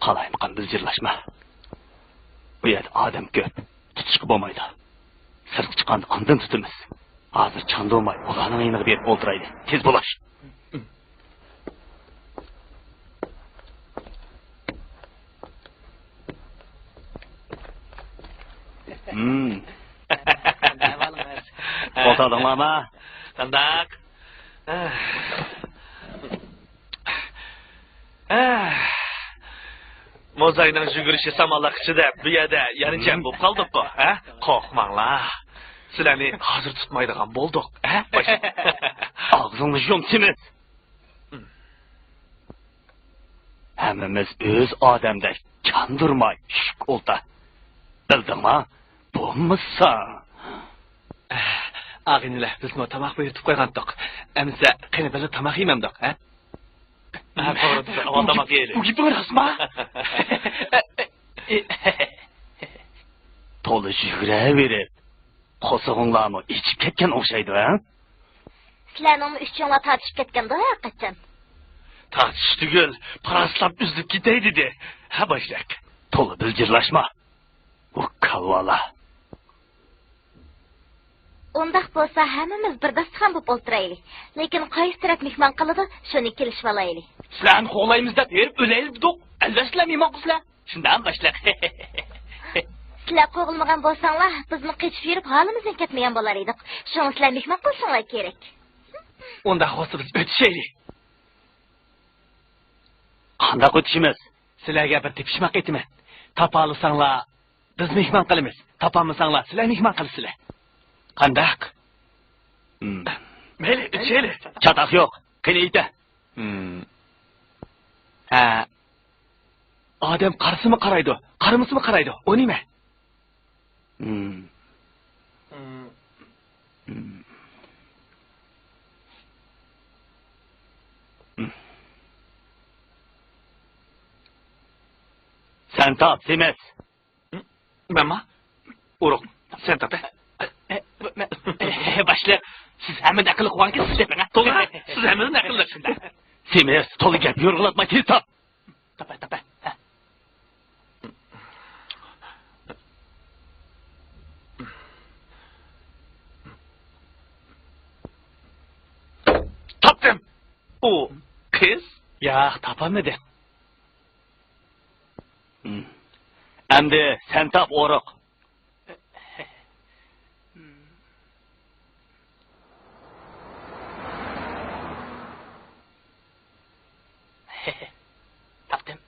قالايمىقان بىلجىرلاشما. بۇ يەردە ئادەم كۆپ. تۇتۇشقا بولمايدۇ. سىرتقا چىققاندا ئاندىن تۇتىمىز. ھازىر چاندۇرماي، ئۇلارنىڭ يېنىغا بېرىپ ئولتۇرايلى. تېز بولاش. ھىم. ئولتۇردۇڭلارمۇ؟ قانداق؟ موزاينىڭ يۈگۈرۈشى ساماللىق ئىچىدە بۇ يەردە يەنە جەم بولۇپ قالدۇققۇ، ھە؟ قورقماڭلار. سىلەرنى ھازىر تۇتمايدىغان بولدۇق، ھە؟ ئاغزىڭنى يۇم، سېمىز! ھەممىمىز ئۆز ئادەمدەك چاندۇرماي چۈشۈك ئولتا. بىلدىڭما؟ بولمىسا. ئاغىنىلەر، بىزمۇ تاماق بۇيرۇتۇپ قويغانتۇق. ئەمىسە، قېنى بىللە تاماق يېمەمدۇق، ھە؟ ھە، توغرا، توغرا. ئاۋۋال تاماق يەيلى. بۇ گېپىڭ راستما؟ تولا يۈگۈرەۋېرىپ، قورسىقىڭلارمۇ ئېچىپ كەتكەن ئوخشايدۇ، ھە؟ سىلەرنىڭمۇ ئۈچۈڭلار تارتىشىپ كەتكەندۇ ھەرقاچان. تارتىشىش تۈگۈل، پاراسلاپ ئۈزۈلۈپ كېتەي دېدى. ھە، باشلىق؟ تولا بىلجىرلاشما. ئۇ كالۋالار. ئۇنداق بولسا ھەممىمىز بىر داستىخان بولۇپ ئولتۇرايلى. لېكىن قايسى تەرەپ مېھمان قىلىدۇ، شۇنى كېلىشىۋالايلى. سىلەرنى قوغلايمىز دەپ ھېرىپ ئۆلەيلى دېدۇق. ئەلۋەتسىلەر مېھمان قىلسىلەر. شۇنداقمۇ، باشلىق؟ سىلەر قوغلىمىغان بولساڭلار، بىزمۇ قېچىپ يۈرۈپ ھالىمىزدىن كەتمىگەن بولار ئىدۇق. شۇڭا سىلەر مېھمان قىلساڭلار كېرەك. ئۇنداق بولسا بىز ئۆتۈشەيلى. قانداق ئۆتۈشىمىز؟ سىلەرگە بىر تېپىشماق ئېيتىمەن. تاپالىساڭلار، بىز مېھمان قىلىمىز. تاپالمىساڭلار، سىلەر مېھمان قىلىسىلەر. قانداق؟ ھىم. مەيلى، ئۆتۈشەيلى. چاتاق يوق. قېنى ئېيتە. ھىم. ھە. ئادەم قارىسىمۇ قارايدۇ، قارىمىسىمۇ قارايدۇ. ئۇ نېمە؟ ھىم. ھىم. ھىم. ھىم. سەن تاپ، سېمىز. مەنما؟ ئورۇق، سەن تاپ، ھە؟ باشلىق، سىز ھەممىنى ئەقىللىق بولغانكەن، سىز تېپىڭ، ھە؟ توغرا، سىز ھەممىنى ئەقىللىق. سېمىز، تولا گەپ يورغىلاتماي تېز تاپ. تاپاي، تاپاي، ھە. تاپتىم! ئۇ قىز؟ ياق، تاپالمىدى. ئەمدى سەن تاپ ئورۇق. تاپتىم.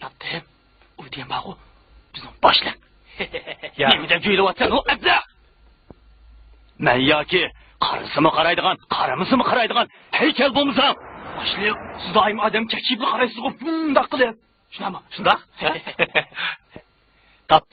تاپتىم. ئۇ دېگەن بارغۇ، بىزنىڭ باشلىق. يا. نېمە دەپ جۆيلەۋاتىسەن ئۇ ئەبلەخ؟ مەن ياكى قارىسىمۇ قارايدىغان، قارىمىسىمۇ قارايدىغان ھەيكەل بولمىسام. باشلىق، سىز دائىم ئادەم چەكچىيىپلا قارايسىزغۇ، بۇنداق قىلىپ. شۇنداقمۇ؟ شۇنداق. تاپ.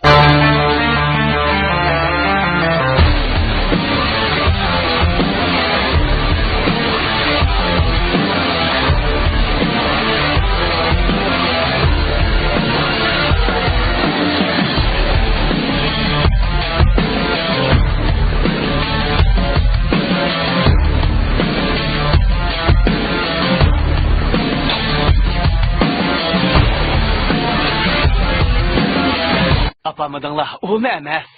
تاپالمىدىڭلار، ئۇمۇ ئەمەس.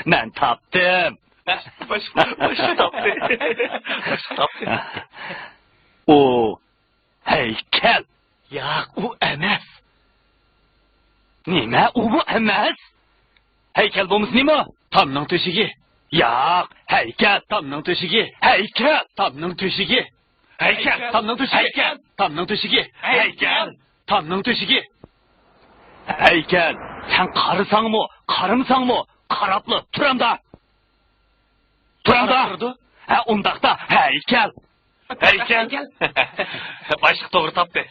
مەن تاپتىم. باشقا، باشقا تاپتى. باشقا تاپتى. ئۇ ھەيكەل. ياق، ئۇ ئەمەس. نېمە، ئۇمۇ ئەمەس؟ ھەيكەل بولمىسا نېمە؟ تامنىڭ تۆشۈكى. ياق، ھەيكەل. تامنىڭ تۆشۈكى. ھەيكەل. تامنىڭ تۆشۈكى. ھەيكەل. تامنىڭ تۆشۈكى. ھەيكەل. تامنىڭ تۆشۈكى. ھەيكەل. تامنىڭ تۆشۈكى. ھەيكەل. سەن قارىساڭمۇ، قارىمىساڭمۇ، قاراپلا تۇرامدا. تۇرامدا. تۇرىدۇ. ھە، ئۇنداقتا ھەيكەل. ھەيكەل. باشلىق توغرا تاپتى.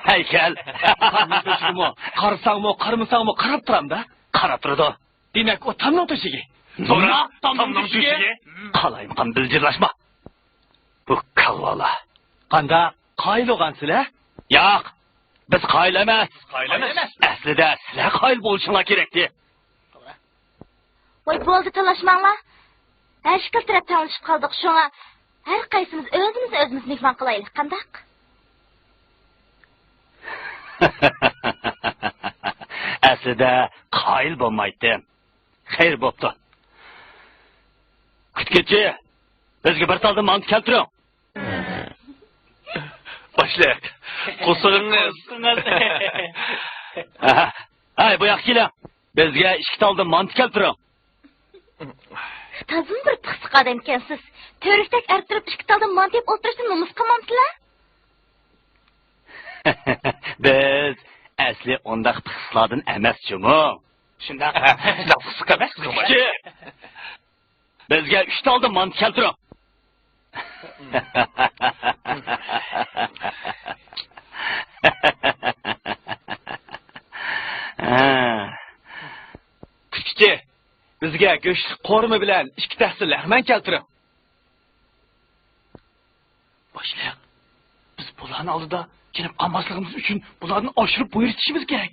ھەيكەل. تامنىڭ تۆشۈكىمۇ، قارىساڭمۇ، قارىمىساڭمۇ، قاراپ تۇرامدا. قاراپ تۇرىدۇ. دېمەك، ئۇ تامنىڭ تۆشۈكى. توغرا، تامنىڭ تۆشۈكى. قالايمىقان بىلجىرلاشما. بۇ كالۋالار. قانداق، قايىل بولغانسىلەر؟ ياق، بىز قايىل ئەمەس. قايىل ئەمەس. ئەسلىدە سىلەر قايىل بولۇشۇڭلار كېرەكتى. ۋاي، بولدى، تالاشماڭلار. ھەر ئىككىلا تەرەپ تەڭلىشىپ قالدۇق، شۇڭا ھەر قايسىمىز ئۆزىمىزنى ئۆزىمىز مېھمان قىلايلى، قانداق؟ ئەسلىدە قايىل بولمايتتىم. خەير بوپتۇ. كۈتكۈچى، بىزگە بىر تالدا مانتا كەلتۈرۈڭ. باشلىق، قورسىقىڭىز. ھەي، بۇ ياققا كېلىڭ. بىزگە ئىككى تالدا مانتا كەلتۈرۈڭ. تازىمۇ بىر پىخسىق ئادەمكەنسىز. تۈۋرۈكتەك ئەرك تۇرۇپ ئىككى تالدا مانتا يەپ ئولتۇرۇشتىن نومۇس قىلمامسىلەر؟ بىز ئەسلى ئۇنداق پىخسىقلاردىن ئەمەس جۇمۇ. شۇنداق، شۇنداق پىخسىق ئەمەس. بىزگە ئۈچ تالدا مانتا كەلتۈرۈڭ. كۈتكۈچى، بىزگە گۆشلۈك قورۇما بىلەن ئىككى تەخسە لەغمەن كەلتۈرۈڭ. باشلىق، بىز بۇلارنىڭ ئالدىدا جېنىپ قالماسلىقىمىز ئۈچۈن بۇلاردىن ئاشۇرۇپ بۇيرۇتۇشىمىز كېرەك.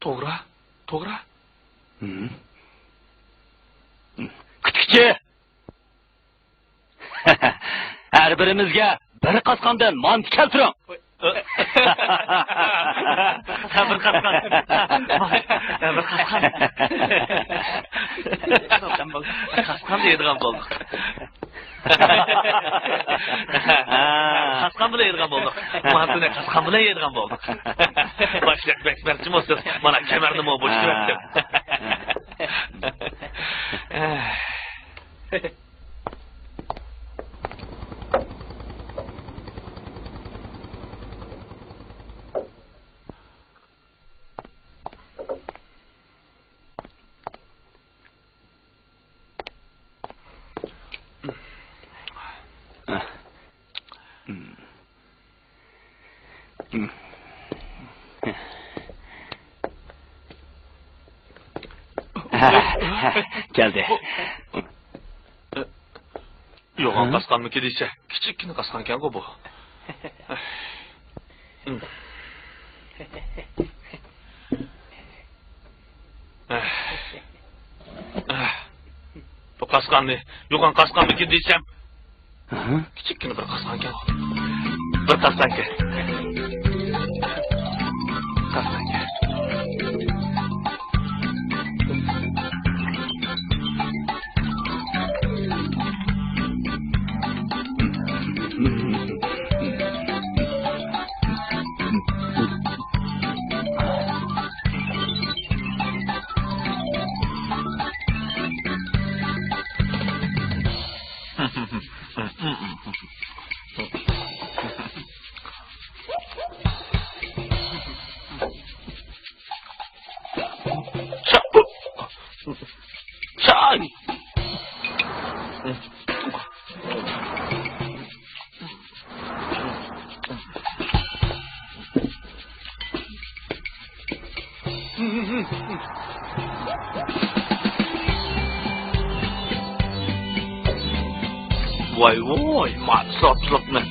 توغرا، توغرا. ھىم. كۈتكۈچى! ھەر بىرىمىزگە بىر قاسقاندىن مانتا كەلتۈرۈڭ. ھە، بىر قاسقان. ھە، بىر قاسقان. قاسقان دەيدىغان بولدۇق. قاسقان بىلەن يەيدىغان بولدۇق. مانتىنى قاسقان بىلەن يەيدىغان بولدۇق. باشلىق بەك مەرتىمۇ سىز. مانا كەمەرنىمۇ بوشىتىۋەتتىم. كەلدى. يوغان قاسقانمىكى دېسە، كىچىككىنە قاسقانكەنغۇ بۇ. بۇ قاسقاننى يوغان قاسقانمىكىن دېسەم، كىچىككىنە بىر قاسقانكەن. بىر قاسقانكەن. قاسقانكەن. ۋاي ۋاي، مانا ساپلىقنى.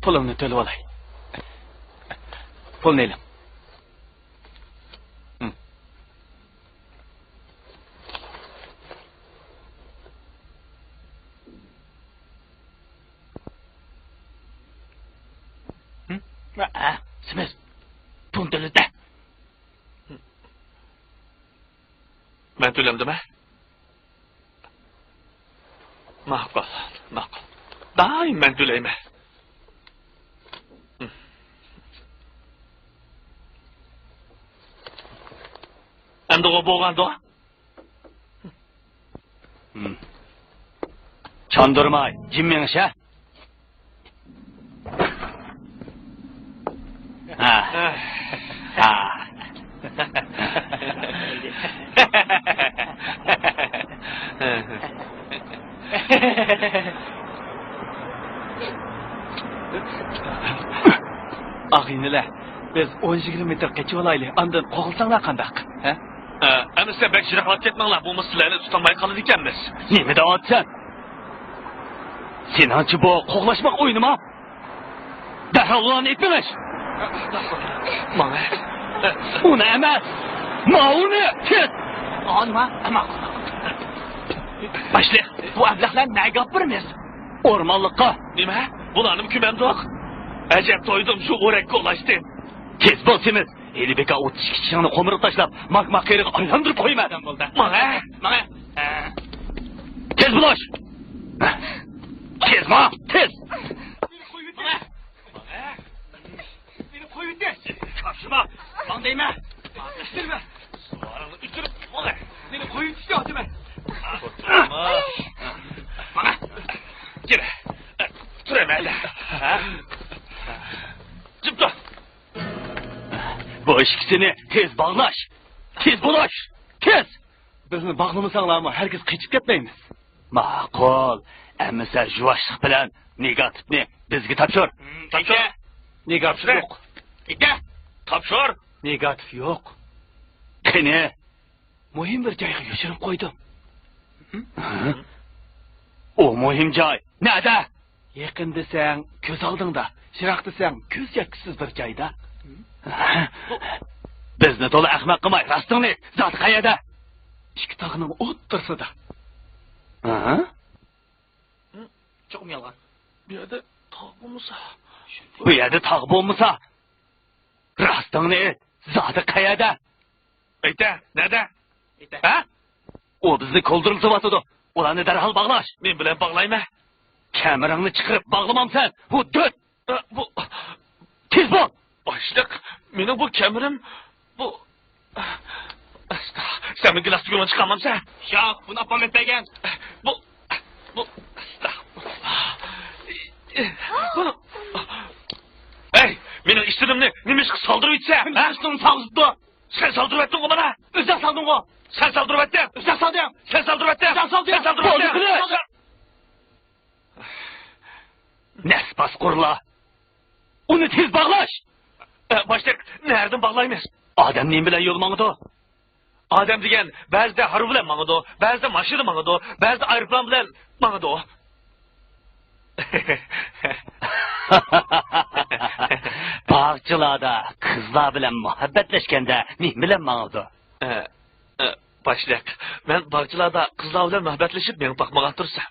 پۇلۇمنى تۆلىۋالاي. پۇلنى ئېلىڭ. سىمىز، پۇلنى تۆلىدە. مەن تۆلەمدىمە؟ ماقۇل، ماقۇل. دائىم مەن تۆلەيمەن. ئەمدىغۇ بولغاندۇ؟ چاندۇرماي، جىم مېڭىش، ھە؟ ھە. ھە. ئاغىنىلەر، بىز ئون يىگىرمە مېتىر قېچىۋالايلى، ئاندىن قوغلىساڭلار قانداق؟ ھە؟ ئە، ئەمىسە بەك يىراقلاپ كەتمەڭلار، بولمىسا سىلەرنى تۇتالماي قالىدىكەنمىز. نېمە دەۋاتىسەن؟ سېنىڭچە بۇ قوغلاشماق ئويۇنىما؟ دەرھال ئۇلارنى ئېلىپ مېڭىش! ماڭا. ئۇنى ئەمەس! ماۋۇنى! تېز! ئانما، ئەمما. باشلىق، بۇ ئەبلەخلەرنى نەگە ئاپىرىمىز؟ ئورمانلىققا. نېمە؟ بۇلارنىمۇ كۆمەمدۇق؟ ئەجەب تويدۇم شۇ ئورەككە ئۇلاشتىن. تېز بول سېمىز! ھېلى بىكار ئوتتۇز ئىككى چىشىڭنى قومۇرۇپ تاشلاپ، ماك-ماك قېرىغا ئايلاندۇرۇپ قويىمەن. بولدى. ماڭە! ماڭە! تېز بولاش! تېز ماڭ! تېز! ماڭە! ماڭە! مېنى قويۇۋېتىڭ! چاپشۇرما! ماڭ دەيمەن! ئىشلىرىمە! سۇلارىڭنى ئۆچۈرۈپ ماڭە! مېنى قويۇۋېتىشكە ئاتىمەن! ماڭە! كېلە! تۇرىمەن! جىم تۇر! بۇ ئىككىسىنى تېز باغلاش! تېز بولاش! تېز! بىزنى باغلىمىساڭلارمۇ ھەرگىز قېچىپ كەتمەيمىز. ماقۇل. ئەمىسە يۇۋاشلىق بىلەن نېگاتىپنى بىزگە تاپشۇر. تاپشۇر. نېگاتىپ يوق. ئېيتە. تاپشۇر. نېگاتىپ يوق. قېنى؟ مۇھىم بىر جايغا يوشۇرۇپ قويدۇم. ھە؟ ئۇ مۇھىم جاي نەدە؟ يېقىن دېسەڭ، كۆز ئالدىڭدا، يىراق دېسەڭ، كۆز يەتكۈسىز بىر جايدا. بىزنى تولا ئەخمەق قىلماي، راستىڭنى ئېيت، زادى قەيەردە؟ ئىككى تاغنىڭ ئوتتۇرىسىدا. ھە؟ چوقۇم يالغان. بۇ يەردە تاغ بولمىسا. بۇ يەردە تاغ بولمىسا، راستىڭنى ئېيت، زادى قەيەردە؟ ئېيتە، نەدە؟ ئېيتە. ھە؟ ئۇ بىزنى كولدۇرلىتىۋاتىدۇ. ئۇلارنى دەرھال باغلاش. مەن بىلەن باغلايمەن. كەمىرىڭنى چىقىرىپ باغلىمامسەن؟ ھۇددۇت! ئە، بۇ. تېز بول! باشلىق، مېنىڭ بۇ كەمىرىم، بۇ. ئاستا، سەن مېنىڭ گىلاس تۈگۈننى چىقارمامسەن؟ شاھ، بۇنى ئاپام ئېلىپ بەرگەن. بۇ، بۇ، ئەستەغپۇرۇللا. بۇ. ئەي، مېنىڭ ئىشتىنىمنى نېمە ئىشقا سالدۇرۇۋېتىسەن، ھە؟ ئىشتىنىمنى سالدۇرۇپتۇ. سەن سالدۇرۇۋەتتىڭغۇ مانا. ئۆزۈڭ سالدىڭغۇ. سەن سالدۇرۇۋەتتىڭ! سەن سالدىڭ! سەن سالدۇرۇۋەتتىڭ! سەن سالدۇرۇۋەتتىڭ! سەن سالدۇرۇۋەتتىڭ! بولدى قىلىش! نەس باسقۇرلا! ئۇنى تېز باغلاش! ئە، باشلىق، نەدىن باغلايمىز؟ ئادەم نېمە بىلەن يول ماڭىدۇ؟ ئادەم دېگەن بەزىدە ھارۋا بىلەن ماڭىدۇ، بەزىدە ماشىنا ماڭىدۇ، بەزىدە ئايروپىلان بىلەن ماڭىدۇ. باغچىلاردا قىزلار بىلەن مۇھەببەتلەشكەندە نېمە بىلەن ماڭىدۇ؟ ئە، ئە، باشلىق، مەن باغچىلاردا قىزلار بىلەن مۇھەببەتلىشىپ مېڭىپ باقمىغان تۇرسام.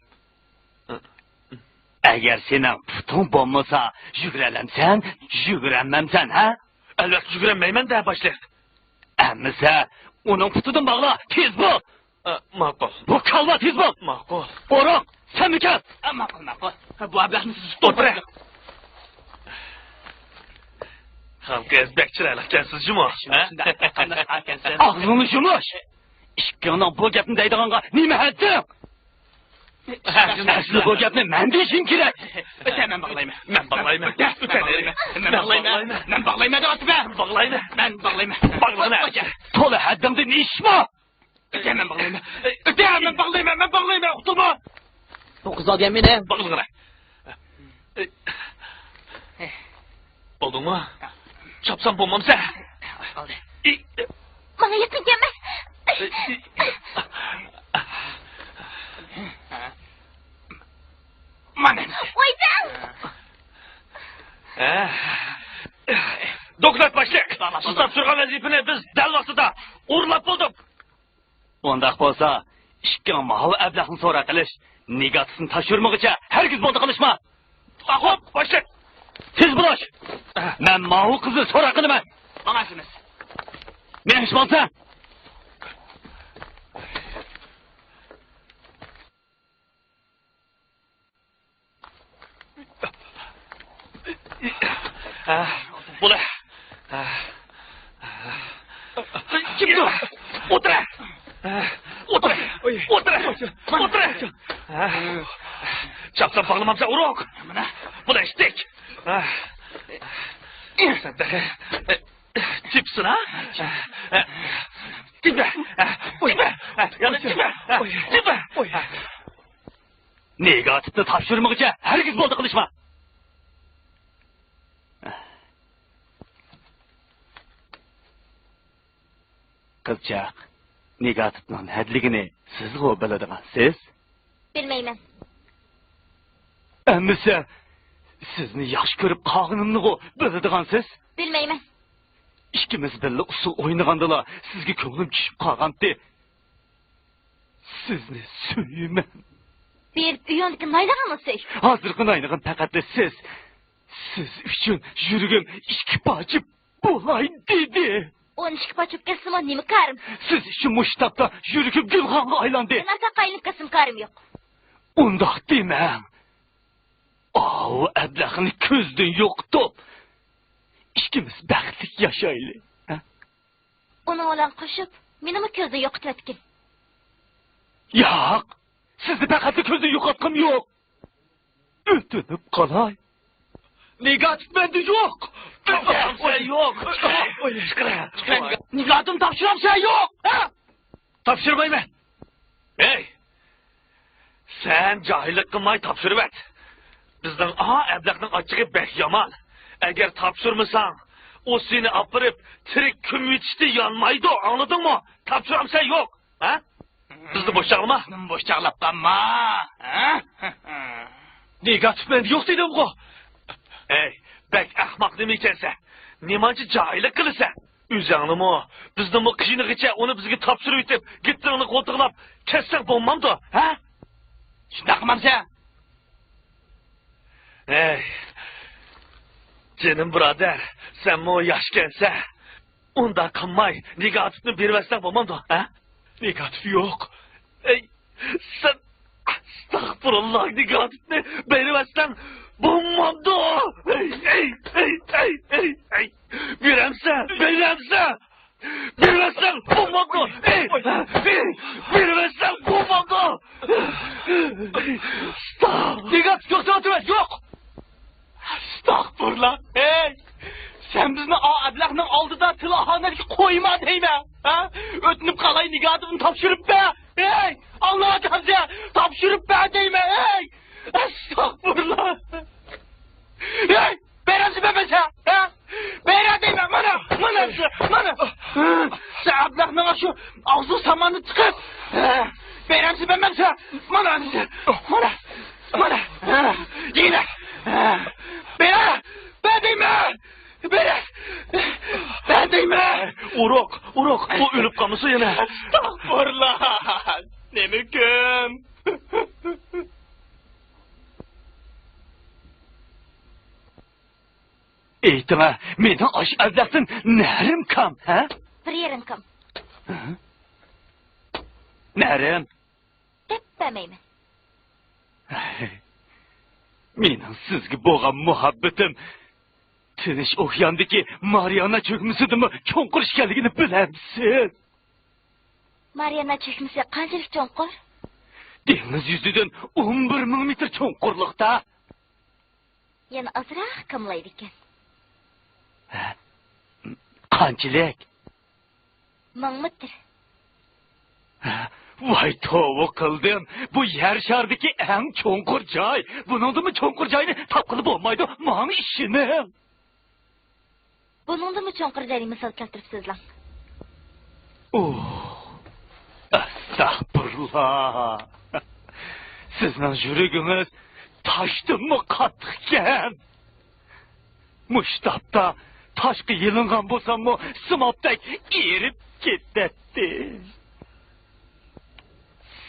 ئەگەر سېنىڭ پۇتۇڭ بولمىسا، يۈگۈرەلەمسەن، يۈگۈرەلمەمسەن، ھە؟ ئەلۋەتتە يۈگۈرەلمەيمەن-دە، باشلىق. ئەمىسە، ئۇنىڭ پۇتىدىن باغلا، تېز بول! ئە، ماقۇل. بۇ كالۋا، تېز بول! ماقۇل. ئورۇق، سەنمۇ كەل! ئە، ماقۇل، ماقۇل. بۇ ئەبلەخنى سىز تۇتۇڭ. ئولتۇرۇڭ. خانقىز، بەك چىرايلىقكەنسىز جۇمۇ، ھە؟ شۇنداق، قانداق ئەكەنسىز؟ ئاغزىڭنى يۇمۇش! ئىككىڭنىڭ بۇ گەپنى دەيدىغانغا نېمە ھەددىڭ؟ ئەسلى بۇ گەپنى مەن دېيىشىم كېرەك. ئۆتە، مەن باغلايمەن. مەن باغلايمەن. ئۆتە، مەن باغلايمەن. مەن باغلايمەن. مەن باغلايمەن دەۋاتىمەن. باغلايمەن. مەن باغلايمەن. باغلاڭە. تولا ھەددىڭدىن ئېشىشما. ئۆتە، مەن باغلايمەن. ئۆتە، مەن باغلايمەن. مەن باغلايمەن. ئۇقتۇڭمۇ؟ بۇ قىز ئالدى ھەممىنى. باغلاڭە. بولدۇڭمۇ؟ چاپسان بولمامسەن؟ قالدى. ماڭا يېقىن كەلمە. مانا. ۋايجان! دوكلات باشلىق! سىز تاپشۇرغان ۋەزىپىنى بىز دەل ۋاقتىدا ئورۇنلاپ بولدۇق. ئۇنداق بولسا، ئىككىڭ ماۋۇ ئەبلەخنى سوراق قىلىش، نېگاتىپنى تاپشۇرمىغۇچە ھەرگىز بولدى قىلىشما. خوپ، باشلىق. تېز بولۇش. مەن ماۋۇ قىزنى سوراق قىلىمەن. ماڭا ئەمەس. مېڭىش بولسا. ھە، بولە. ھە. كىمدۇ؟ ئولتۇرە. ئولتۇرە. ئولتۇرە. ئولتۇرە. ھە. چاپسان باغلىمامسەن، ئورۇق. مانا. بولە، ئىشتىك. ھە. سەن تېخى تېپىسەن، ھە؟ تېپە. تېپە. يەنە تېپە. تېپە. نېگاتىپنى تاپشۇرمىغۇچە ھەرگىز بولدى قىلىشما. قىزچاق، نېگاتىپنىڭ نەدىلىكىنى سىزغۇ بىلىدىغانسىز؟ بىلمەيمەن. ئەمىسە، سىزنى ياخشى كۆرۈپ قالغىنىمنىغۇ بىلىدىغانسىز؟ بىلمەيمەن. ئىككىمىز بىللە ئۇسسۇل ئوينىغاندىلا سىزگە كۆڭلۈم چۈشۈپ قالغانتى. سىزنى سۆيىمەن. بېرىپ ئۆيۈڭدىكى نايلىغىڭنى سۆي. ھازىرقى نايلىغىم پەقەتلا سىز. سىز ئۈچۈن يۈرىكىم ئىككى پارچە بولاي دېدى. ئون ئىككى پارچە بولۇپ كەتسىمۇ نېمە كارىم؟ سىز ئۈچۈن مۇشۇ تاپتا يۈرىكىم گۈلخانغا ئايلاندى. مەن ئارقا ئايلىنىپ كەتسىمۇ كارىم يوق. ئۇنداق دېمەڭ. ئاۋۇ ئەبلەخنى كۆزدىن يوقىتىپ، ئىككىمىز بەختلىك ياشايلى. ھە؟ ئۇنىڭ بىلەن قوشۇپ، مېنىمۇ كۆزدىن يوقىتىۋەتكىن. ياق، سىزنى پەقەتلا كۆزدىن يوقاتقۇم يوق. ئۆتۈنۈپ قالاي. نېگاتىپ مەندە يوق. تاپشۇرامسەن يوق. نېگاتىپنى تاپشۇرامسەن يوق. ھە؟ تاپشۇرمايمەن. ھەي! سەن جاھىللىق قىلماي تاپشۇرۇۋەت. بىزنىڭ ئا ئەبلەخنىڭ ئاچچىقى بەك يامان. ئەگەر تاپشۇرمىساڭ، ئۇ سېنى ئاپىرىپ تىرىك كۆمۈۋېتىشتىن يانمايدۇ، ئاڭلىدىڭمۇ؟ تاپشۇرامسەن يوق؟ ھە؟ بىزنى بوش چاغلىما. بىزنىمۇ بوش چاغلاپ قالما. ھە؟ نېگاتىپ مەندە يوق دېدىمغۇ. ھەي، بەك ئەخمەق نېمە ئىكەنسەن؟ نېمانچە جاھىللىق قىلىسەن؟ ئۆزۈڭنىمۇ، بىزنىمۇ قىينىغىچە ئۇنى بىزگە تاپشۇرۇۋېتىپ، گېپىڭنى قولتۇقلاپ كەتسەڭ بولمامدۇ، ھە؟ شۇنداق قىلمامسەن؟ ھەي، جېنىم بۇرادەر، سەنمۇ ياشكەنسەن. ئۇنداق قىلماي، نېگاتىپنى بېرىۋەتسەڭ بولمامدۇ، ھە؟ نېگاتىپ يوق. ئەي، سەن، ئەستەغپۇرۇللا، نېگاتىپنى بېرىۋەتسەڭ بولمامدۇ؟ ئەي، ئەي، ئەي. بېرەمسەن، بېرەمسەن؟ بېرىۋەتسەڭ بولمامدۇ؟ ئەي، ئەي، بېرىۋەتسەڭ بولمامدۇ؟ ئەستاغ. نېگاتىپ يوق دەۋاتىمەن، يوق. ئەستەغپۇرۇللا. ئەي، سەن بىزنى ئا ئەبلەخنىڭ ئالدىدا تىل ئاھانەتكە قويما دەيمەن. ھە؟ ئۆتۈنۈپ قالاي، نىگادىمنى تاپشۇرۇپ بەر. ھەي، ئاللا ئاكامجا، تاپشۇرۇپ بەر دەيمەن، ھەي! ئەستەغپۇرۇللا! ھەي، بېرەمسە بەرمەمسە، ھە؟ بېرە دەيمەن، مانا، مانا، مانا! سەن ئابلەخنىڭ شۇ ئاغزى ساماننى چىقىپ، ھە؟ بېرەمسە بەرمەمسە، مانا، مانا، مانا! يېنىك! بېرە! بەر دەيمەن! بېرە! بەر دەيمەن! ئۇرۇق، ئۇرۇق، ئۇ ئۆلۈپ قالمىسۇن يەنە. ئەستەغپۇرۇللا! نېمە كۈن؟ ئېيتىڭە، مېنىڭ ئاشۇ ئەبلەختىن نەرىم كام، ھە؟ بىر يېرىم كام. ھە؟ نەرىم؟ دەپ بەرمەيمەن. مېنىڭ سىزگە بولغان مۇھەببىتىم تىنچ ئوكياندىكى مارىيانا چۆكمىسىدىنمۇ چوڭقۇر ئىكەنلىكىنى بىلەمسىز؟ مارىيانا چۆكمىسى قانچىلىك چوڭقۇر؟ دېڭىز يۈزىدىن ئون بىر مىڭ مېتىر چوڭقۇرلۇقتا. يەنە ئازراق كاملايدىكەن. ھە؟ قانچىلىك؟ مىڭ مېتىر. ھە؟ ۋاي، توۋا قىلدىم. بۇ يەر شارىدىكى ئەڭ چوڭقۇر جاي. بۇنىڭدىنمۇ چوڭقۇر جاينى تاپقىلى بولمايدۇ. ماڭا ئىشىنىڭ. بۇنىڭدىنمۇ چوڭقۇر جاينى مىسال كەلتۈرۈپ سۆزلەڭ. ئۇھ، ئەستەغپۇرۇللا. سىزنىڭ يۈرىكىڭىز تاشتىنمۇ قاتتىقكەن. مۇشۇ تاپتا تاشقا يېلىنغان بولساممۇ، سىمابتەك ئېرىپ كېتەتتى.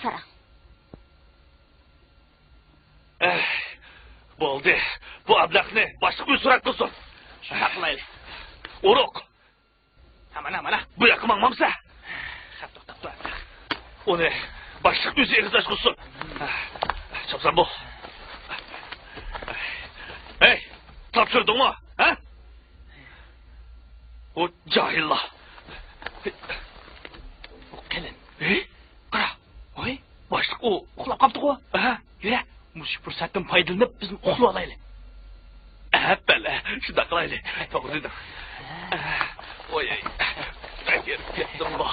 ساراڭ. ئەھ، بولدى. بۇ ئابلەخنى باشقا ئۆي سوراق قىلسۇن. شۇنداق قىلايلى. ئۇرۇق. ھە، مانا، مانا. بۇ ياققا ماڭمامسە؟ خەپ توختاپ تۇر. ئۇنى باشلىق ئۆزى ئېغىز ئاچقۇزسۇن. چاپسان بول. ھەي، تاپشۇردۇڭمۇ؟ ھە؟ ئۇ جاھىللار. ئۇ قېلىن. ھەي؟ قارا. ۋاي، باشلىق ئۇ ئۇخلاپ قاپتىغۇ. ھە؟ يۈرە، مۇشۇ پۇرسەتتىن پايدىلىنىپ بىزمۇ ئۇخلىۋالايلى. ئەپەلە، شۇنداق قىلايلى. توغرا دېدىڭ. ۋاي، ئەگەر كەتتىممۇ.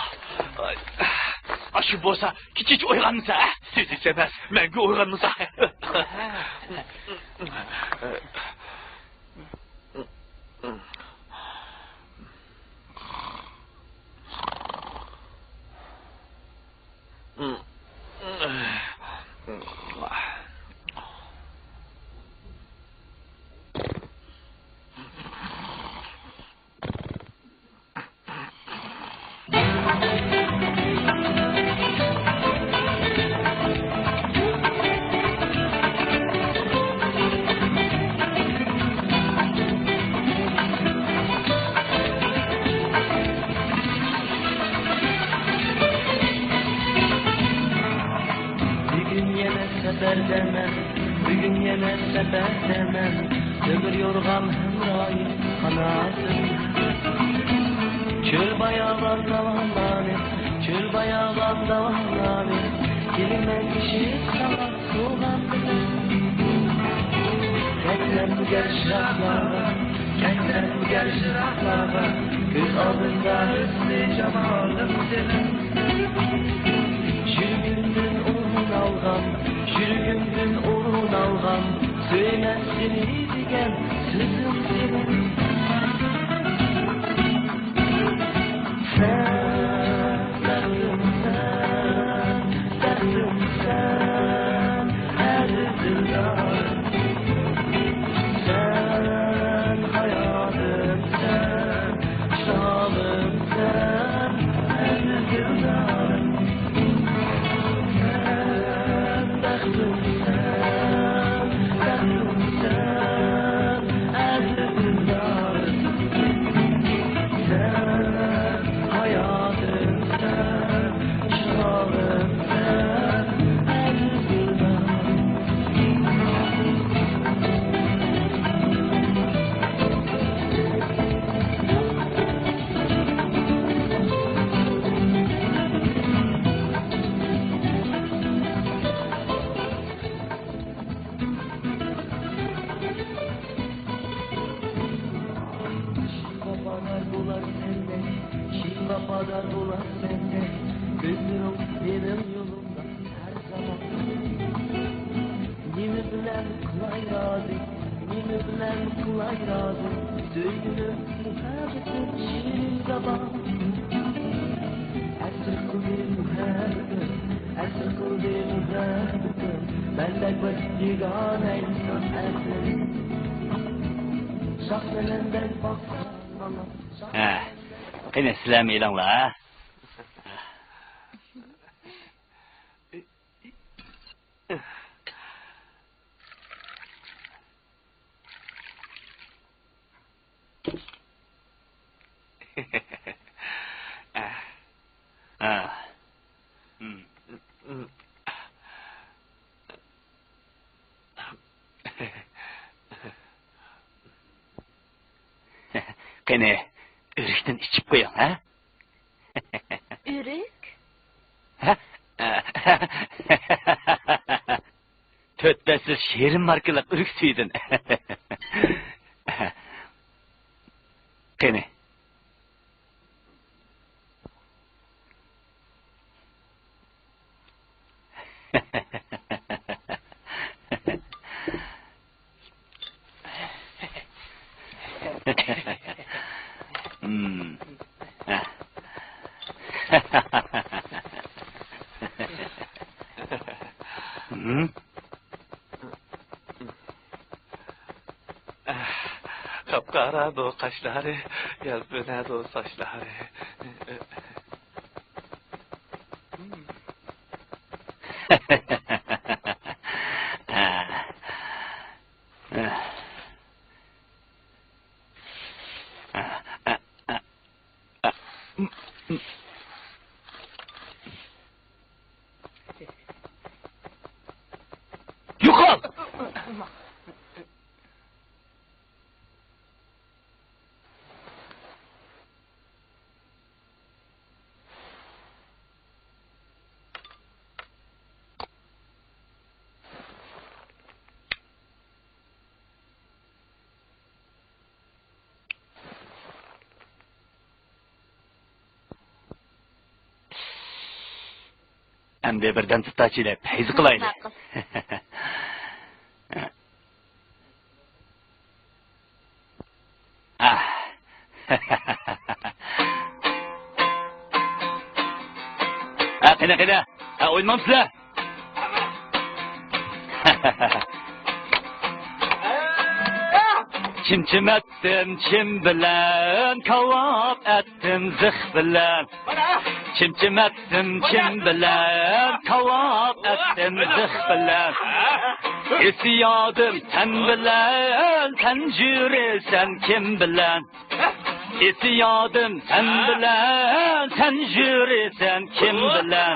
ئاشۇ بولسا كېچىچە ئويغانمىسا، ھە؟ كېچىچە ئەمەس، مەڭگۈ ئويغانمىسا. بۈگۈن يەنە سەپەردە مەن، بۈگۈن يەنە سەپەردە مەن، تۆمۈر يورغان ھەمراھىم، قاناتىم. چۆل باياۋان داۋانلارنى، چۆل باياۋان داۋانلارنى، كېلىمەن ئېشىپ ساڭا سوۋغام بىلەن. كەتسەم گەر يىراقلارغا، كەتسەم گەر يىراقلارغا، كۆز ئالدىمدا ھۆسنى جامالىم سېنىڭ. يۈرىكىمدىن ئورۇن ئالغان، يۈرىكىمدىن ئورۇن ئالغان، سۆيىمەن سېنى دېگەن سۆزۈم سېنىڭ. سەن بەختىمسەن، بەختىمسەن، ئەزىز دىلدار. سەن ھاياتىمسەن، شامىمسەن، ئەزىز دىلدار. سەن بەختىمسەن، بەختىمسەن، ۋاپادار بولار سەندەك، كۆزلىرىڭ مېنىڭ يولۇمدا ھەر زامان. نېمە بىلەن قىلاي رازى، نېمە بىلەن قىلاي رازى، سۆيگۈنۈم، مۇھەببىتىم، شېرىن زامان. ئەسىر قىلدى مۇھەببىتىم، ئەسىر قىلدى مۇھەببىتىم، مەندەك بىر يېگانە ئىنسان ئەسىر. شاھ سەنەمدەك باققان ماڭا. ھە، قېنى، سىلەرمۇ ئېلىڭلار، ھە؟ ھە. ھە. قېنى، ئۆرۈكتىن ئىچىپ قويۇڭ، ھە؟ ئۆرۈك؟ ھە؟ تۆت پەسىل شېرىن ماركىلىق ئۆرۈك سۈيىدىن. قېنى. قاپقارا بۇ قاشلىرى، يەلپۈنەدۇ ساچلىرى. يوقال! ئەمدى بىردەم تۇتاچىلى، پەيز قىلايلى. ماقۇل. ھە، قېنى، قېنى، ھە، ئوينىمامسىلەر؟ چىمچىم ئەتتىم چىم بىلەن، كاۋاپ ئەتتىم زىخ بىلەن. چىمچىم ئەتتىم چىم بىلەن، كاۋاپ ئەتتىم زىخ بىلەن. ئېسىيادىم تەن بىلەن، تەن يۈرىسەن كىم بىلەن؟ ئېسىيادىم تەن بىلەن، تەن يۈرىسەن كىم بىلەن؟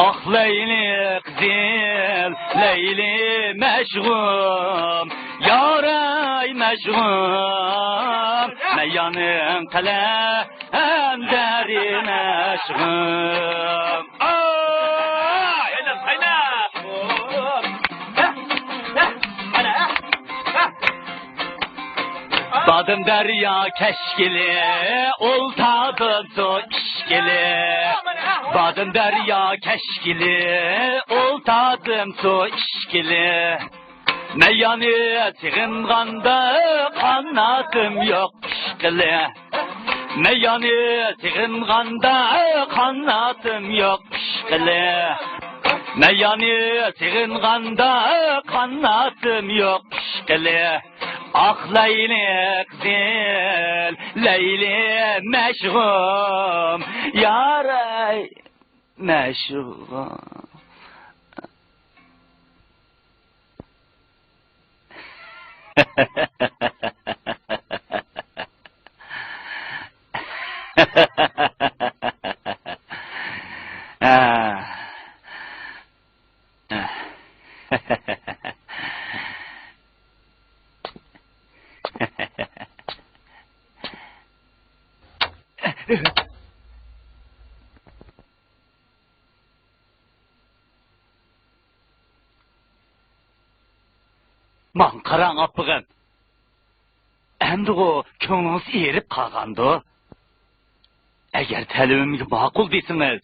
ئاق لەيلى قىزىل لەيلى مەشغۇم، ياراي مەشغۇم، مەيانىڭ قەلەندەرى مەشغۇم. ئاي، ئاينا، ئاينا. بادام دەريا كەشكىلى، ئولتادىم سۇ ئىچكىلى. بادام دەريا كەشكىلى، ئولتادىم سۇ ئىچكىلى. مەيانى سېغىنغاندا قاناتىم يوق ئىشقىلى. مەيانى سېغىنغاندا قاناتىم يوق ئىشقىلى. مەيانى سېغىنغاندا قاناتىم يوق ئىشقىلى. ئاق لەيلى قىزىل لەيلى مەشغۇم، ياراي مەشغۇم. ماڭا قاراڭ، ئاپىغىن. ئەمدىغۇ كۆڭلىڭىز ئېرىپ قالغاندۇ؟ ئەگەر تەلىپىمگە ماقۇل دېسىڭىز،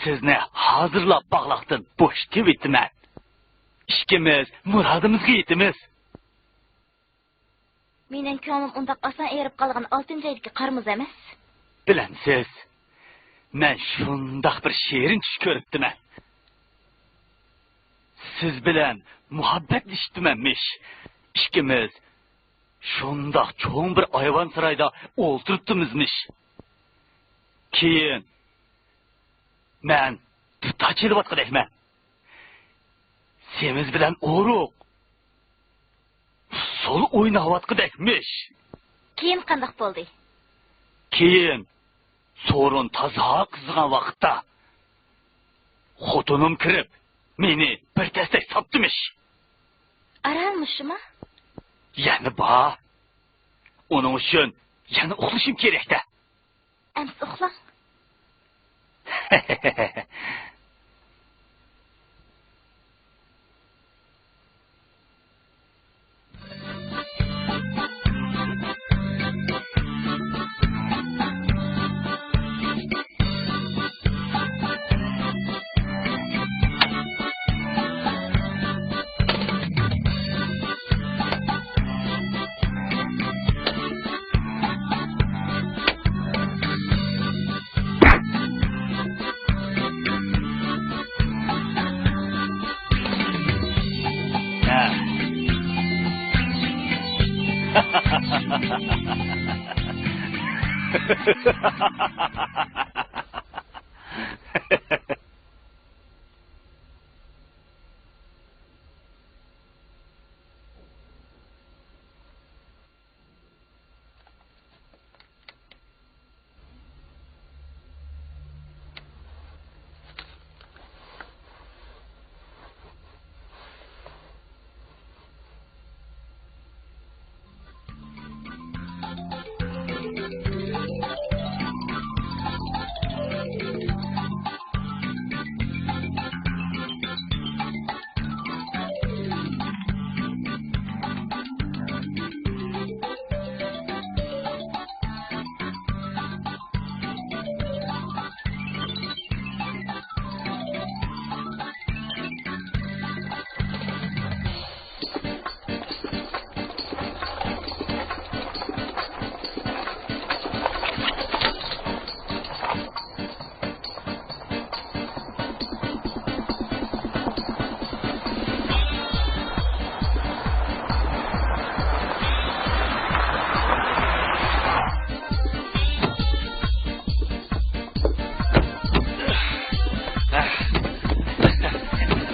سىزنى ھازىرلا باغلاقتىن بوشىتىۋېتىمەن. ئىككىمىز مۇرادىمىزغا يېتىمىز. مېنىڭ كۆڭلۈم ئۇنداق ئاسان ئېرىپ قالغان ئالتىنچى ئايدىكى قارىمۇز ئەمەس. بىلەمسىز، مەن شۇنداق بىر شېرىن چۈش كۆرۈپتىمەن. سىز بىلەن مۇھەببەتلىشىپتىمەنمىش. ئىككىمىز شۇنداق چوڭ بىر ئايۋان سارايدا ئولتۇرۇپتىمىزمىش. كېيىن مەن دۇتار چېلىۋاتقۇدەكمەن. سېمىز بىلەن ئورۇق ئۇسسۇل ئويناۋاتقۇدەكمىش. كېيىن قانداق بولدى؟ كېيىن سورۇن تازا قىزىغان ۋاقىتتا خوتۇنۇم كىرىپ، مېنى بىر دەستەك ساپتىمىش. ئارانمۇ شۇما؟ يەنە بار. ئۇنىڭ ئۈچۈن يەنە ئۇخلىشىم كېرەك-دە. ئەمسە ئۇخلاڭ.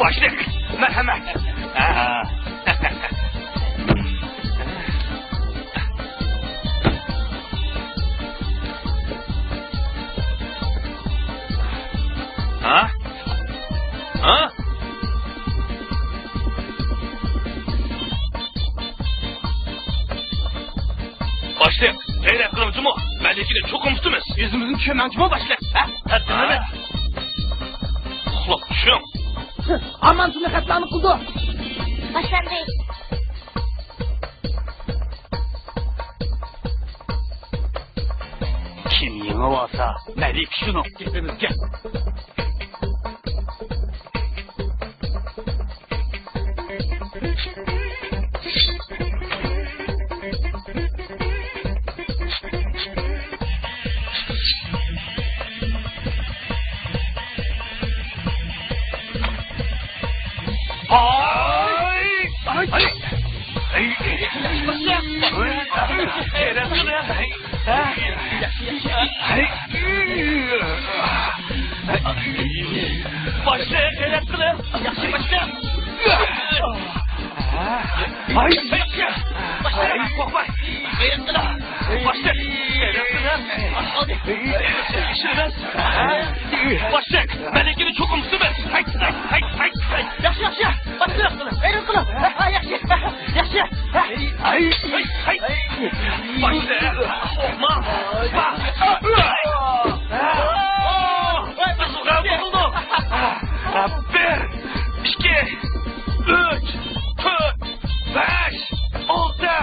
باشلىق، مەرھەمەت. ھە؟ ھە؟ باشلىق، غەيرەت قىلىڭ جۇمۇ، مەلىكىنى چوقۇم تۇتىمىز. ئۆزىمىزنى چۈشۈرمەڭ جۇمۇ باشلىق. ھە؟ ھە، دىڭلىمە. ئۇخلاپ چۈشۈڭ. ئامانتىنى خەتلەرنى قىلدۇ. باشلاندى. كىم يېڭىۋالسا، مەلىكە شۇنىڭ. گېپىمىز گەپ. باشلىق، غەيرەت قىلىڭ. ياخشى، باشلىق. ھاي، باشلىق، قورقماي. غەيرەت قىلىڭ. باشلىق، غەيرەت قىلىڭ. باشلىق، مەلىكىنى چوقۇم تۇتىمىز. ھاي، ھاي، ھاي، ھاي. ياخشى، ياخشى. باشلىق، غەيرەت قىلىڭ. ھە، ھە، ياخشى. ياخشى. ھە. ھاي، ھاي، ھاي. باشلىق، قورقما. بىر، ئىككى، ئۈچ، تۆت، بەش، ئالتە.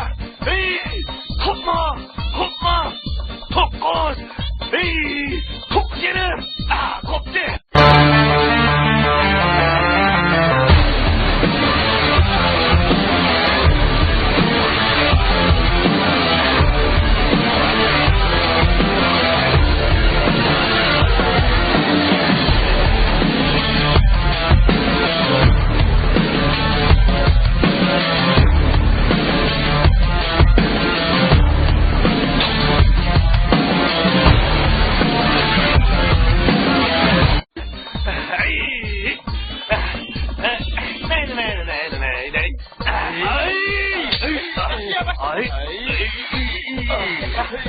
ئاي.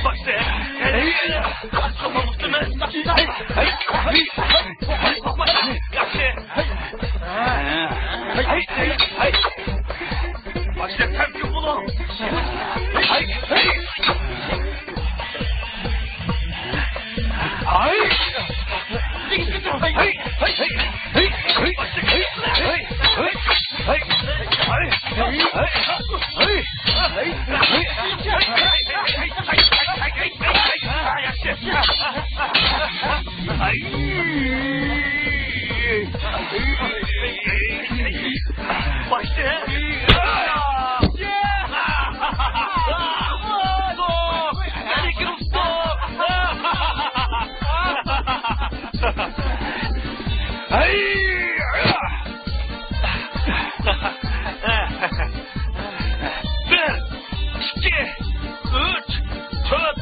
باشلىق. ئاي. قاچقان بولۇپتىمەن. ئاي. ئاي. باشلىق، تەمكىن بولۇڭ. بىر، ئىككى، ئۈچ، تۆت،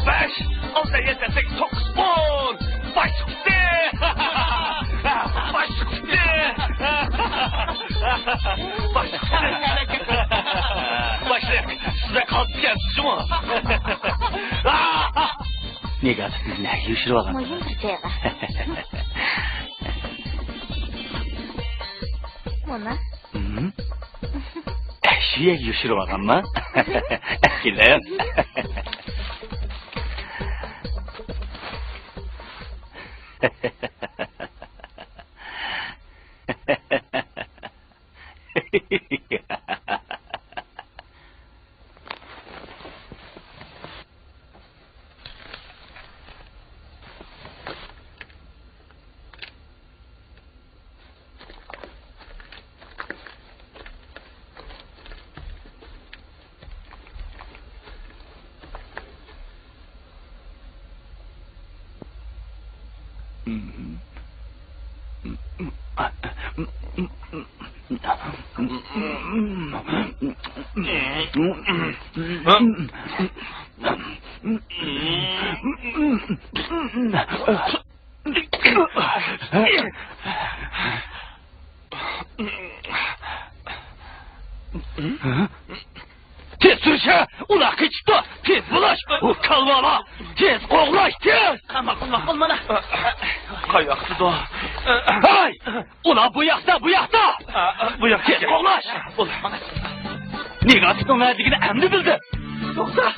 بەش، ئالتە، يەتتە، سەككىز، توققۇز، ئون. باش چىقتى! باش چىقتى! باش چىقتى! باشلىق، سىزدە قالىدىكەنسىز جۇمۇ! نىگار، سىز نەگە يوشۇرۇۋالغان؟ مۇھىم بىر جايغا. مانا. ھىم؟ ئەشۇ يەرگە يوشۇرۇۋالغانما؟ ئەكىلىم. تېز سۈرۈشە! ئۇلار قېچىپتۇ! تېز بولۇش! ئۇ كالۋالا! تېز قوغلاش، تېز! ماقۇل، ماقۇل، مانا. قاياقتىدۇ؟ ھاي! ئۇلار بۇ ياقتا، بۇ ياقتا! بۇ ياقتا. تېز قوغلاش! نىگاتىپنىڭ نەدىكىنى ئەمدى بىلدىم. توختا!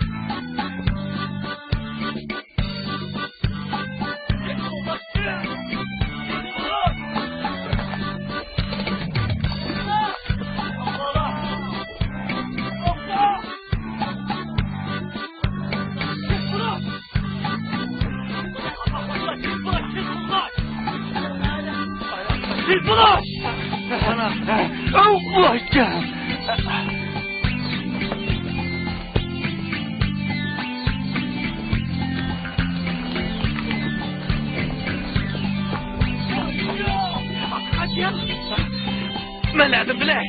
مەن نەدىن بىلەي؟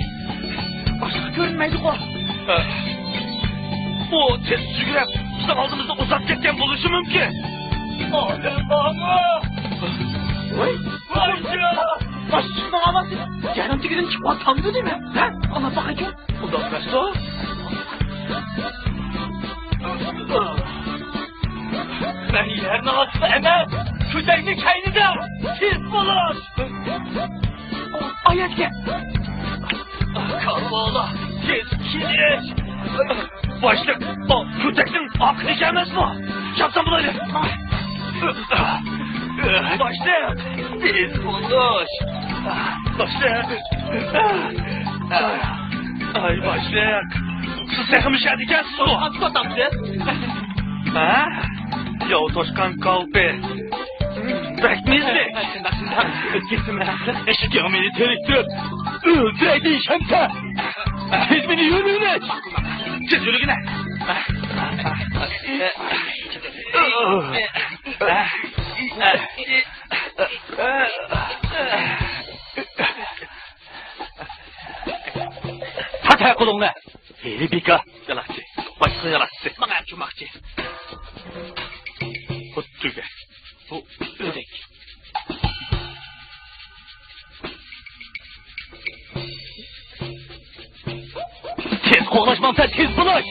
باشقا كۆرۈنمەيدىغۇ. ئۇ تېز يۈگۈرۈپ، بىزنىڭ ئالدىمىزدا ئۇزاپ كەتكەن بولۇشى مۇمكىن. ئادەم بارمۇ؟ ۋاي! ۋاي! باشچىسىنىڭ ئاۋازى يەرنىڭ تېگىدىن چىقىۋاتامدۇ دەيمەن. ھە؟ ئاڭلاپ باقايچۇ. ئۇنداق ئەمەستۇ. مەن يەرنىڭ ئاستىدا ئەمەس، كۆتەكنىڭ كەينىدە. تېز بولۇش! ئايەتكە! كالۋالا، تېز كېلىش! باشلىق، ئۇ كۆتەكنىڭ ئارقىدىكى ئەمەسمۇ؟ چاپسان بولايلى! باشلىق، تېز بولۇش! باشلىق! ئاي، باشلىق! سىز تېخىمۇ شەدىكەنسىزغۇ! ھە؟ ياۋ توشقان كالپى! بەك مېزى! ئىشىكىڭ مېنى تېرىكتۈر! ئۆلتۈرەي دېيىشەمسەن! تېز مېنى يۆلىۋېلىش! تېز يۆلىگىنە! تارت ھە قولۇڭنى! ھېلى بىكار! يالاقچى! باشقا يالاقچى! ماڭا چۇماقچى! خۇددى بۇ ئۆدەك. تېز قوغلاشمامسەن، تېز بولۇش!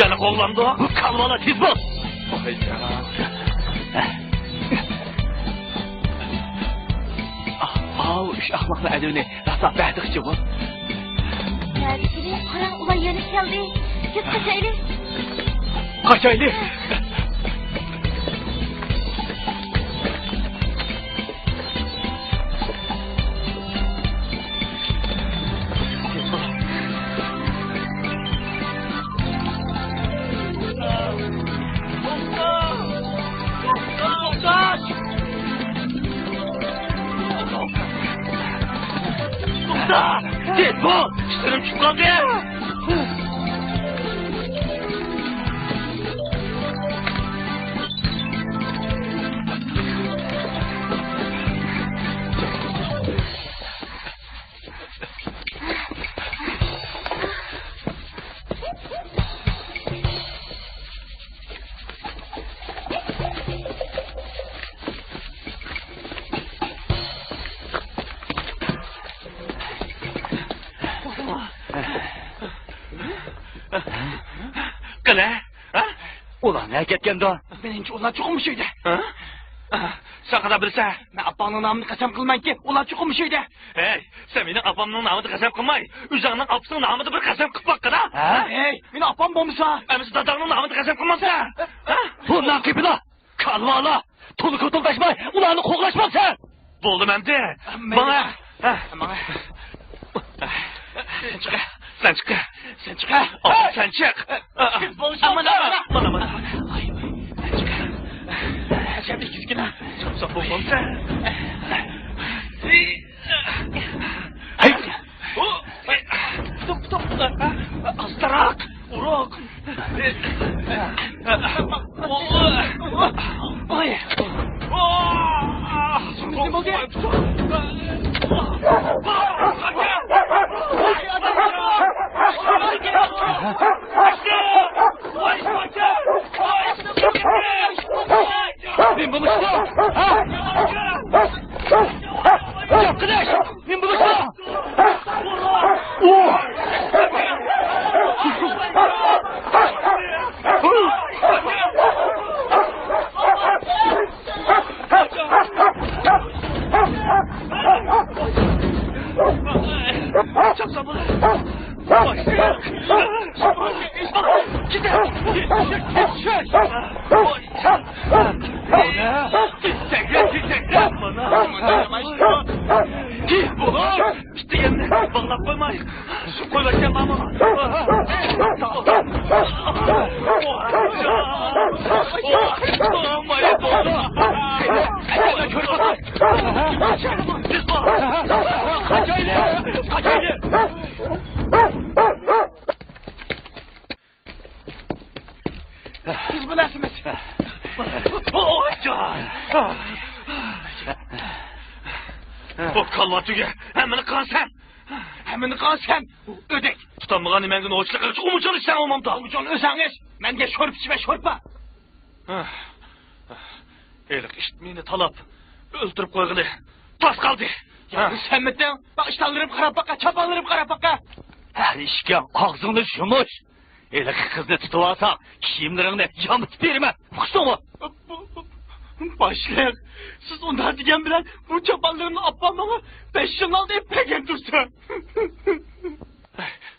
يەنە قوغلاندۇ؟ بۇ كالۋالا، تېز بول! ۋاي جان. ئاۋۇ ئۈچ ئەخمەقنىڭ ئەدىۋىنى راسا بەردىغىچە بۇ. نەدىكىنى؟ قاراڭ، ئۇلار يەنە كەلدى. تېز قاچايلى. قاچايلى. توختا! تېز بول! ئىشلىرىم چۈشۈپ قالدى! قېنى، ھە؟ ئۇلار نەگە كەتكەندۇ؟ مېنىڭچە، ئۇلار چوقۇم مۇشۇ ئۆيدە. ھە؟ سەن قانداق بىلىسەن؟ مەن ئاپاڭنىڭ نامىدا قەسەم قىلمايمەنكى، ئۇلار چوقۇم مۇشۇ ئۆيدە. ھەي، سەن مېنىڭ ئاپامنىڭ نامىدا قەسەم قىلماي، ئۆزۈڭنىڭ ئاپىسىنىڭ نامىدا بىر قەسەم قىلىپ باققىنا. ھە؟ ھەي، مېنىڭ ئاپام بولمىسا؟ ئەمىسە داداڭنىڭ نامىدا قەسەم قىلمامسەن؟ ھە؟ بۇ ناقىپىلا! كالۋالا! تولا كوتۇلداشماي، ئۇلارنى قوغلاشمامسەن! بولدى ئەمدى! ماڭە! ماڭە! سەن چىق! سەن چىق! سەن چىق! سەن چىق! سىز بولۇشمامسىز! مانا، مانا! مانا، مانا! سەن چىق! ئەجەب ئېگىزكىنا! چاپسان بولمامسەن! ھەي! توپ، توپ! ئاستىراق! ئۇرۇق! ئوي! نېمە بولدى؟ نېمە بولۇشتۇ؟ ھە؟ چاققىدەش! نېمە بولۇشتۇ؟ ئىتتىگەننى باغلاپ قويماي، سۇ قويۇۋەتكەن ماما. قاچايلى! قاچايلى! بىز بىلەسىمىز. بۇ كالۋا تۈگە ھەممىنى قىلغان سەن. ھەممىنى قىلغان سەن. ئۆدەك. تۇتالمىغان نېمەڭگە نوچىلىق قىلغىچە ئۇمۇچان ئىچسەڭ بولمامدۇ؟ ئۇمۇچان ئۆزەڭ ئىچ. مەنگە شورپا ئىچىۋەر، شورپا. ھېلىقى ئىت مېنى تالاپ، ئۆلتۈرۈپ قويغىلى تاس قالدى. يا، سەنمىتىڭ؟ باق، ئىشتانلىرىم قاراپ باقا، چاپانلىرىم قاراپ باقا. ھەر ئىشكەڭ ئاغزىڭنى يۇمۇش. ھېلىقى قىزنى تۇتۇۋالساڭ، كىيىملىرىڭنى يامىتىپ بېرىمەن. ئۇقتۇڭمۇ؟ باشلىق، سىز ئۇنداق دېگەن بىلەن بۇ چاپانلىرىمنى ئاپام ماڭا بەش يىلنىڭ ئالدىدا ئېلىپ بەرگەن تۇرسا.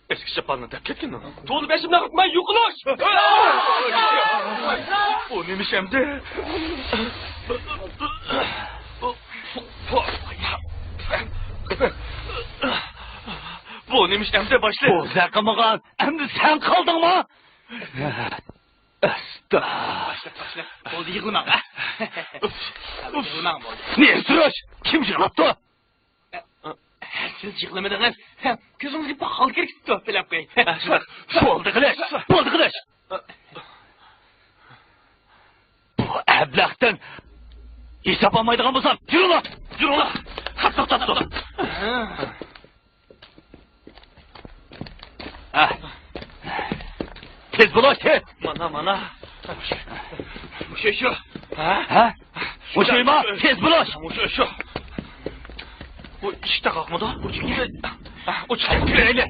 ئەسكى چاپاننى دەپ كەتكىنىڭ. تولا بېشىمنى ئاغرىتماي يوقىلىش! بۇ نېمە ئىش ئەمدى؟ بۇ نېمە ئىش ئەمدى، باشلىق؟ بۇ زەقىمىغان ئەمدى سەن قالدىڭمۇ؟ ئەستا. باشلىق، باشلىق. بولدى، يىغلىماڭ، ھە؟ يىغلىماڭ، بولدى. نېسىروش، كىم يىغلاپتۇ؟ سىز يىغلىمىدىڭىز. كۆزىڭىزگە بىر خال كىرگۈزۈپتۇ، بىلەپ قوي. بولدى قىلىش، بولدى قىلىش. بۇ ئەبلەختىن ھېساب ئالمايدىغان بولسام، يۈرۈڭلار! يۈرۈڭلار! توختاپ، توختاپ، توختاپ! ھە. تېز بولۇش، تېز! مانا، مانا. مۇشۇ شۇ. ھە؟ ھە؟ مۇشۇما؟ تېز بولۇش! مۇشۇ شۇ. بۇ ئىشىك تاقاقمىدۇ؟ ئوچۇق. ھە، ئوچۇق. كىرەيلى.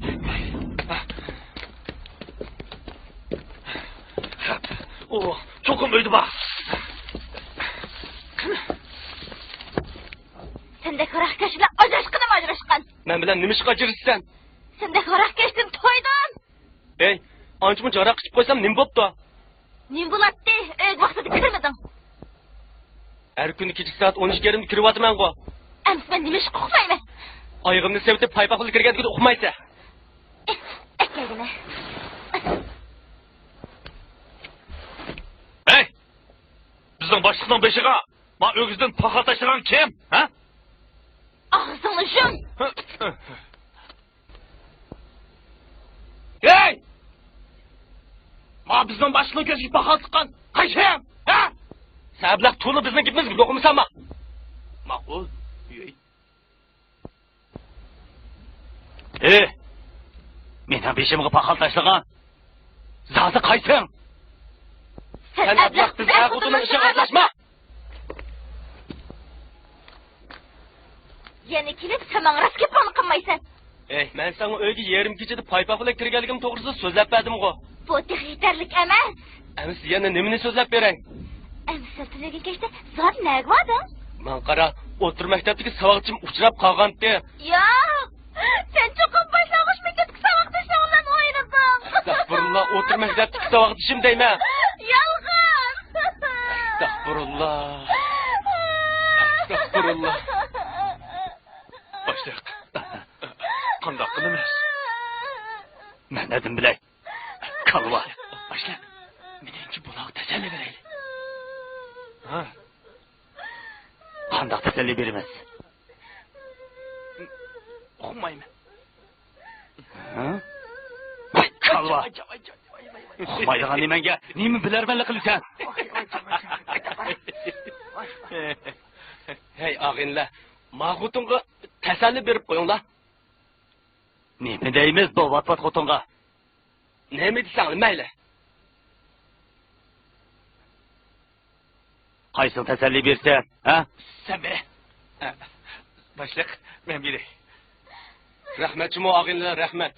ئۇ چوقۇم ئۆيدە بار. سەندەك ھاراقكەش بىلەن ئاجراشقىنىم ئاجراشقان. مەن بىلەن نېمە ئىشقا ئاجرىشىسەن؟ سەندەك ھاراقكەشتىن تويدۇم. ھەي، ئانچە-مۇنچە ھاراق ئىچىپ قويسام نېمە بوپتۇ؟ نېمە بولاتتى؟ ئۆيگە ۋاقتىدا كىرمىدىڭ. ھەر كۈنى كېچىسى سائەت ئون ئىككى يېرىمدە كىرىۋاتىمەنغۇ. ئەمىسە مەن نېمە ئىشقا ئۇقمايمەن؟ ئايىغىمنى سېلىپ پايپاق بىلەن كىرگەندىكىن ئۇقمايسەن. ئەكەلگىنە. ھەي! بىزنىڭ باشلىقنىڭ بېشىغا ما ئۆگزىدىن پاخال تاشلىغان كىم؟ ھە؟ ئاغزىڭنى يۇم! ھەي! ما بىزنىڭ باشلىقنىڭ كۆزىگە پاخال تىققان قايسى؟ ھە؟ سەن ئەبلەخ تولا بىزنىڭ گېپىمىزگە لوقۇمىسانما؟ ماقۇل. ھەي! مېنىڭ بېشىمغا پاخال تاشلىغان زادى قايسىڭ؟ سەن ئەبلەخ بىز ئەر خوتۇننىڭ ئىشىغا ئارىلاشما! يەنە كېلىپ سەن ماڭا راست گەپلەرنى قىلمايسەن. ھەي، مەن ساڭا ئۆيگە يېرىم كېچىدە پايپاق بىلەن كىرگەنلىكىم توغرىسىدا سۆزلەپ بەردىمغۇ؟ بۇ تېخى يېتەرلىك ئەمەس. ئەمىسە يەنە نېمىنى سۆزلەپ بېرەي؟ ئەمىسە سەن تۈنۈگۈن كەچتە زادى نەگە باردىڭ؟ ماڭا قارا، ئوتتۇرا مەكتەپتىكى ساۋاقدىشىم ئۇچراپ قالغانتى. ياق! سەن چوقۇم باشلانغۇچ مەكتەپتىكى ساۋاقدىشىڭ بىلەن ئوينىدىڭ. ئەستەغپۇرۇللا، ئوتتۇرا مەكتەپتىكى ساۋاقدىشىم دەيمەن. يالغان! ئەستەغپۇرۇللا. ئەستەغپۇرۇللا. باشلىق، قانداق قىلىمىز؟ مەن نەدىن بىلەي؟ كالۋا. باشلىق، مېنىڭچە بۇلارغا تەسەللى بېرەيلى. ھە؟ قانداق تەسەللى بېرىمىز؟ ئۇقمايمەن. ھە؟ ۋاي كالۋا. ئۇقمايدىغان نېمەڭگە نېمە بىلەرمەنلىك قىلىسەن؟ ھەي ئاغىنىلەر، ما خوتۇنغا تەسەللى بېرىپ قويۇڭلار. نېمە دەيمىز بۇ ۋات-ۋات خوتۇنغا؟ نېمە دېسەڭلار مەيلى. قايسىڭ تەسەللى بېرىسەن، ھە؟ سەن بېرە. باشلىق، مەن بېرەي. رەھمەت جۇمۇ ئاغىنىلەر، رەھمەت.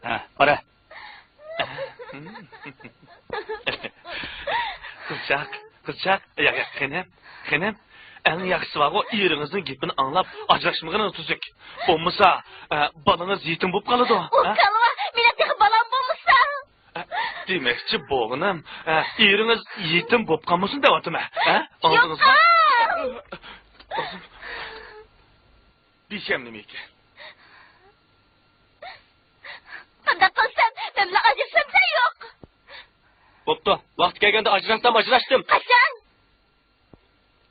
ھە، بارە. قىزچاق، قىزچاق، ياق، ياق، خېنىم، خېنىم، ئەڭ ياخشىسى بارغۇ، ئېرىڭىزنىڭ گېپىنى ئاڭلاپ ئاجراشمىغىنىڭىز تۈزۈك. بولمىسا، ئە، بالىڭىز يېتىم بولۇپ قالىدۇ. ئۇ ھە؟ كالۋا، مېنىڭ تېخى بالام بولمىسا. ئە، دېمەكچى بولغىنىم، ئە، ئېرىڭىز يېتىم بولۇپ قالمىسۇن دەۋاتىمەن. ھە؟ ئاڭلىدىڭىزمۇ؟ يوقا! بېشىم نېمە ئىكەن؟ قانداق قىلسام، مەن بىلەن ئاجرىشامسەن يوق؟ بوپتۇ، ۋاقتى كەلگەندە ئاجراشسام ئاجراشتىم. قاچان؟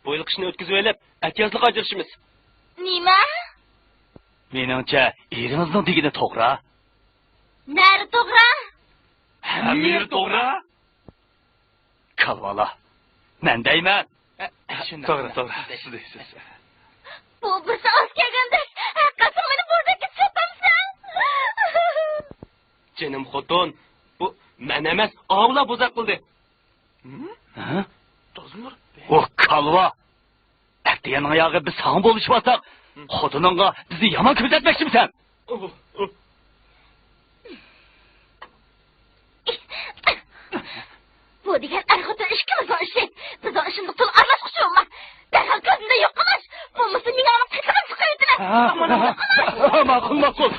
بۇ يىلقى ئىشنى ئۆتكۈزۈۋېلىپ، ئەتىيازلىق ئاجرىشىمىز. نېمە؟ مېنىڭچە، ئېرىڭىزنىڭ دېگىنى توغرا. نەدە توغرا؟ ھەممە يېرى توغرا. كالۋالا، مەن دەيمەن. توغرا، توغرا، سىز دەيسىز. بۇ بىرسى ئاز كەلگەندەك، ھەققاسىڭ مېنى بوزەككە چېپەمسەن. جېنىم خوتۇن، بۇ مەن ئەمەس، ئاۋۇلار بوزەك قىلدى. ھە؟ ئۇ كالۋا! ئەتىگەننىڭ ئاياغى بىز ساڭا بولۇشۇۋاتساق، خوتۇنۇڭغا بىزنى يامان كۆرسەتمەكچىمىسەن؟ بۇ دېگەن ئەر-خوتۇن ئىككىمىزنىڭ ئىشى. بىزنىڭ ئىشىمىزغا تولا ئارىلاشقۇچى بولما. دەرھال كۆزۈمدىن يوقىلاش. بولمىسا مېڭەڭنىڭ تېتىغىنى چىقىرىۋېتىمەن. ماقۇل، ماقۇل.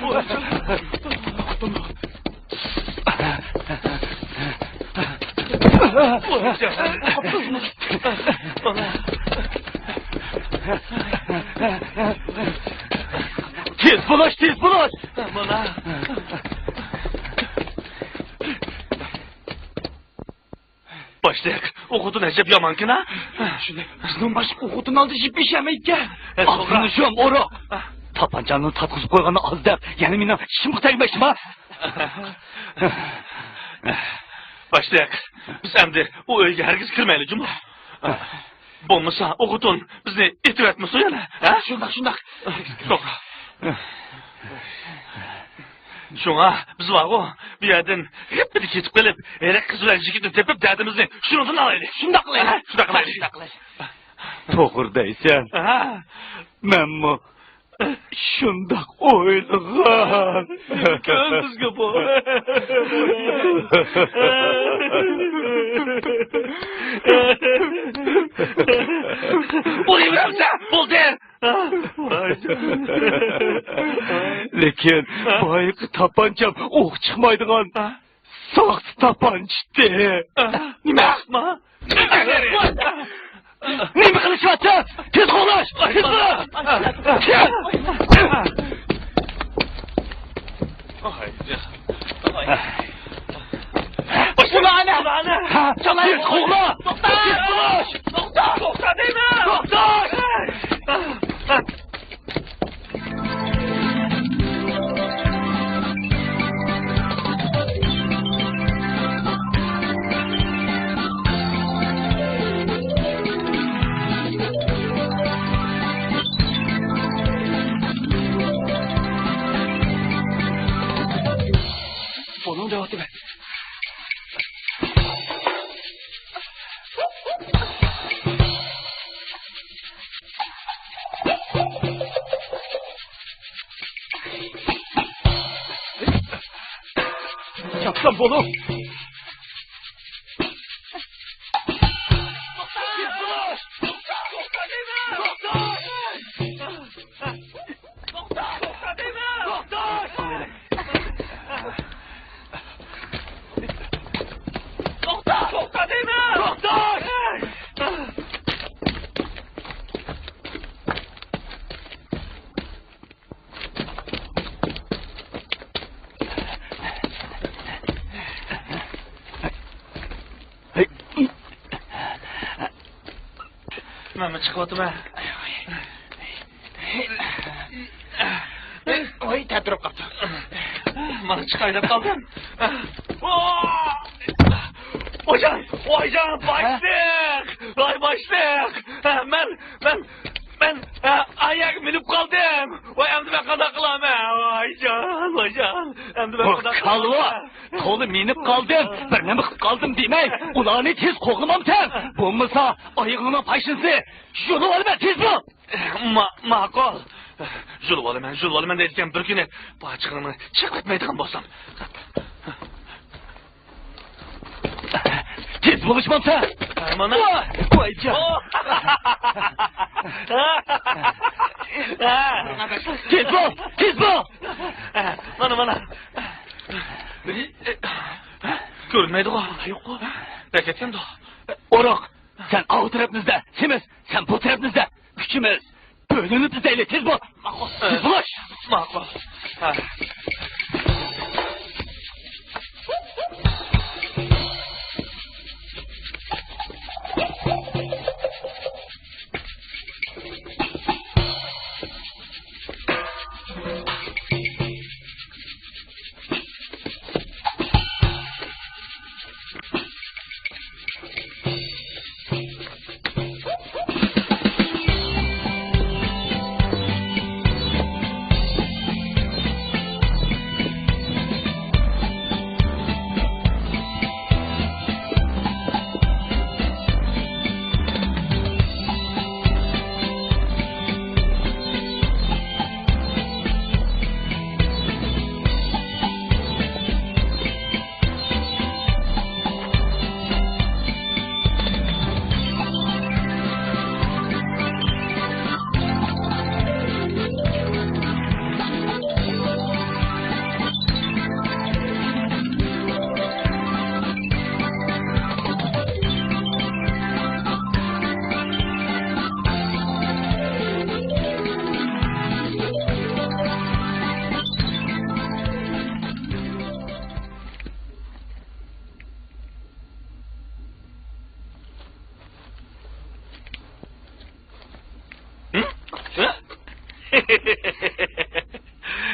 تېز بولۇش، تېز بولۇش! باشلىق، ئۇ خوتۇن ئەجەب يامانكىنا. شۇنداق. بىزنىڭ باشلىق ئۇ خوتۇن ئالدىدا يىپ يېشەلمەيدىكەن. ئاغزىنى يۇم، ئورۇق. تاپانچامنى تارتقۇزۇپ قويغاننى ئاز دەپ، يەنە مېنىڭ ئىشىمغا تەگمەكچىما؟ باشلىق، بىز ئەمدى ئۇ ئۆيگە ھەرگىز كىرمەيلى، جۇمۇ. بولمىسا ئۇ خوتۇن بىزنى ئېتىۋەتمىسۇن يەنە، ھە؟ شۇنداق، شۇنداق. توغرا. شۇڭا بىز بارغۇ، بۇ يەردىن غىپپىدە كېتىپ قېلىپ، ھېلىقى قىز بىلەن يىگىتنى تېپىپ، دەردىمىزنى شۇنىڭدىن ئالايلى. شۇنداق قىلايلى. ھە؟ شۇنداق قىلايلى. شۇنداق قىلايلى. توغرا دەيسەن. ھە. مەنمۇ شۇنداق ئويلىغان. مۇمكىن بىزگە بۇ. ئۇرۇۋېرەمسەن، بولدى! لېكىن بايىقى تاپانچام ئوق چىقمايدىغان ساختا تاپانچىتى. نېمە؟ نېمە قىلىشىۋاتىسىز؟ تېز قوغلاش! تېز قوغلاش! باشلىما ئانا! تېز قوغلا! توختا! تېز قوغلاش! توختا! توختا دەيمەن! توختا! بۇنىڭ جاۋابى. چاپسان بولۇڭ! توختا! توختا دەيمەن! توختا! توختا! توختا دەيمەن! توختا! مەنمۇ چىقىۋاتىمەن. ۋاي، تەتۈرۈپ قاپتۇ. مانا چىقاي دەپ قالدىم. ۋايجان، ۋايجان، باشلىق! ۋاي باشلىق! مەن، مەن، مەن ئايەگە مىنىپ قالدىم. ۋاي ئەمدى مەن قانداق قىلامەن؟ ۋايجان، ۋايجان، ئەمدى مەن قانداق قىلامەن؟ كالۋا! قولى مىنىپ قالدىم، بىر نېمە قىلىپ قالدىم دېمەي، ئۇلارنى تېز قوغلىمامسەن؟ بولمىسا ئايىغىڭنىڭ پاشنىسى يۇلۇۋالىمەن، تېز بول! ما-، ماقۇل. يۇلۇۋالىمەن، يۇلۇۋالىمەن دەيدىكەن، بىر كۈنى پاچىقىڭنى چىقىۋەتمەيدىغان بولسام. تېز بولۇشمامسەن؟ مانا. ۋاي، ۋايجان. تېز بول، تېز بول. مانا، مانا. كۆرۈنمەيدىغۇ. يوققۇ. نەگە كەتكەندۇ؟ ئورۇق، سەن ئاۋۇ تەرەپنى ئىزدە. سېمىز، سەن بۇ تەرەپنى ئىزدە. ئۈچىمىز بۆلۈنۈپ ئىزدەيلى، تېز بول. ماقۇل. تېز بول. ماقۇل. ھە. ھە؟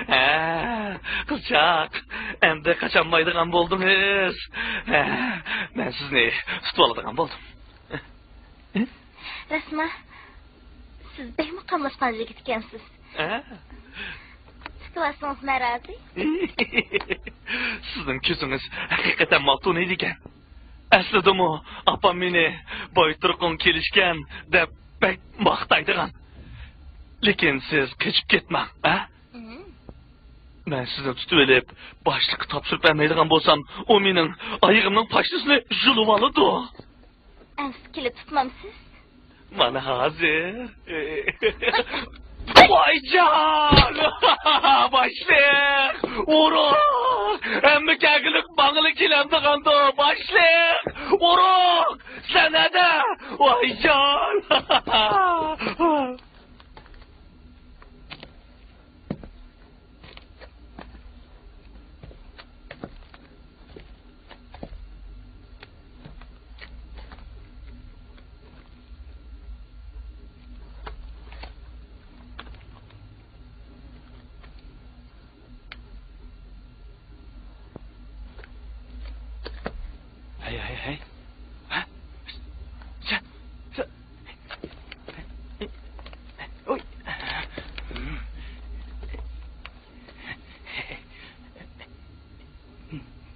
ھە، قىزچاق، ئەمدى قاچالمايدىغان بولدىڭىز. ھە، مەن سىزنى تۇتۇۋالىدىغان بولدۇم. راستما؟ سىز بەكمۇ قاملاشقان يىگىت ئىكەنسىز. ھە؟ تۇتۇۋالسىڭىز مەن رازى. سىزنىڭ كۆزىڭىز ھەقىقەتەن مالتۇنىيدىكەن. ئەسلىدىمۇ ئاپام مېنى بايتۇرقۇڭ كېلىشكەن دەپ بەك ماختايدىغان. لېكىن سىز قېچىپ كەتمەڭ، ھە؟ مم. مەن سىزنى تۇتۇۋېلىپ، باشلىققا تاپشۇرۇپ بەرمەيدىغان بولسام، ئۇ مېنىڭ ئايىغىمنىڭ پاشنىسىنى يۇلۇۋالىدۇ. ئەمسە كېلىپ تۇتمامسىز؟ مانا ھازىر. ۋايجان! باشلىق! ئۇرۇق! ھەممە كەلگۈلۈك ماڭىلا كېلەمدىغاندۇ، باشلىق! ئۇرۇق! سەن نەدە؟ ۋايجان! ھەي، ھەي، ھەي. ھە؟ سەن، سەن. ئوي.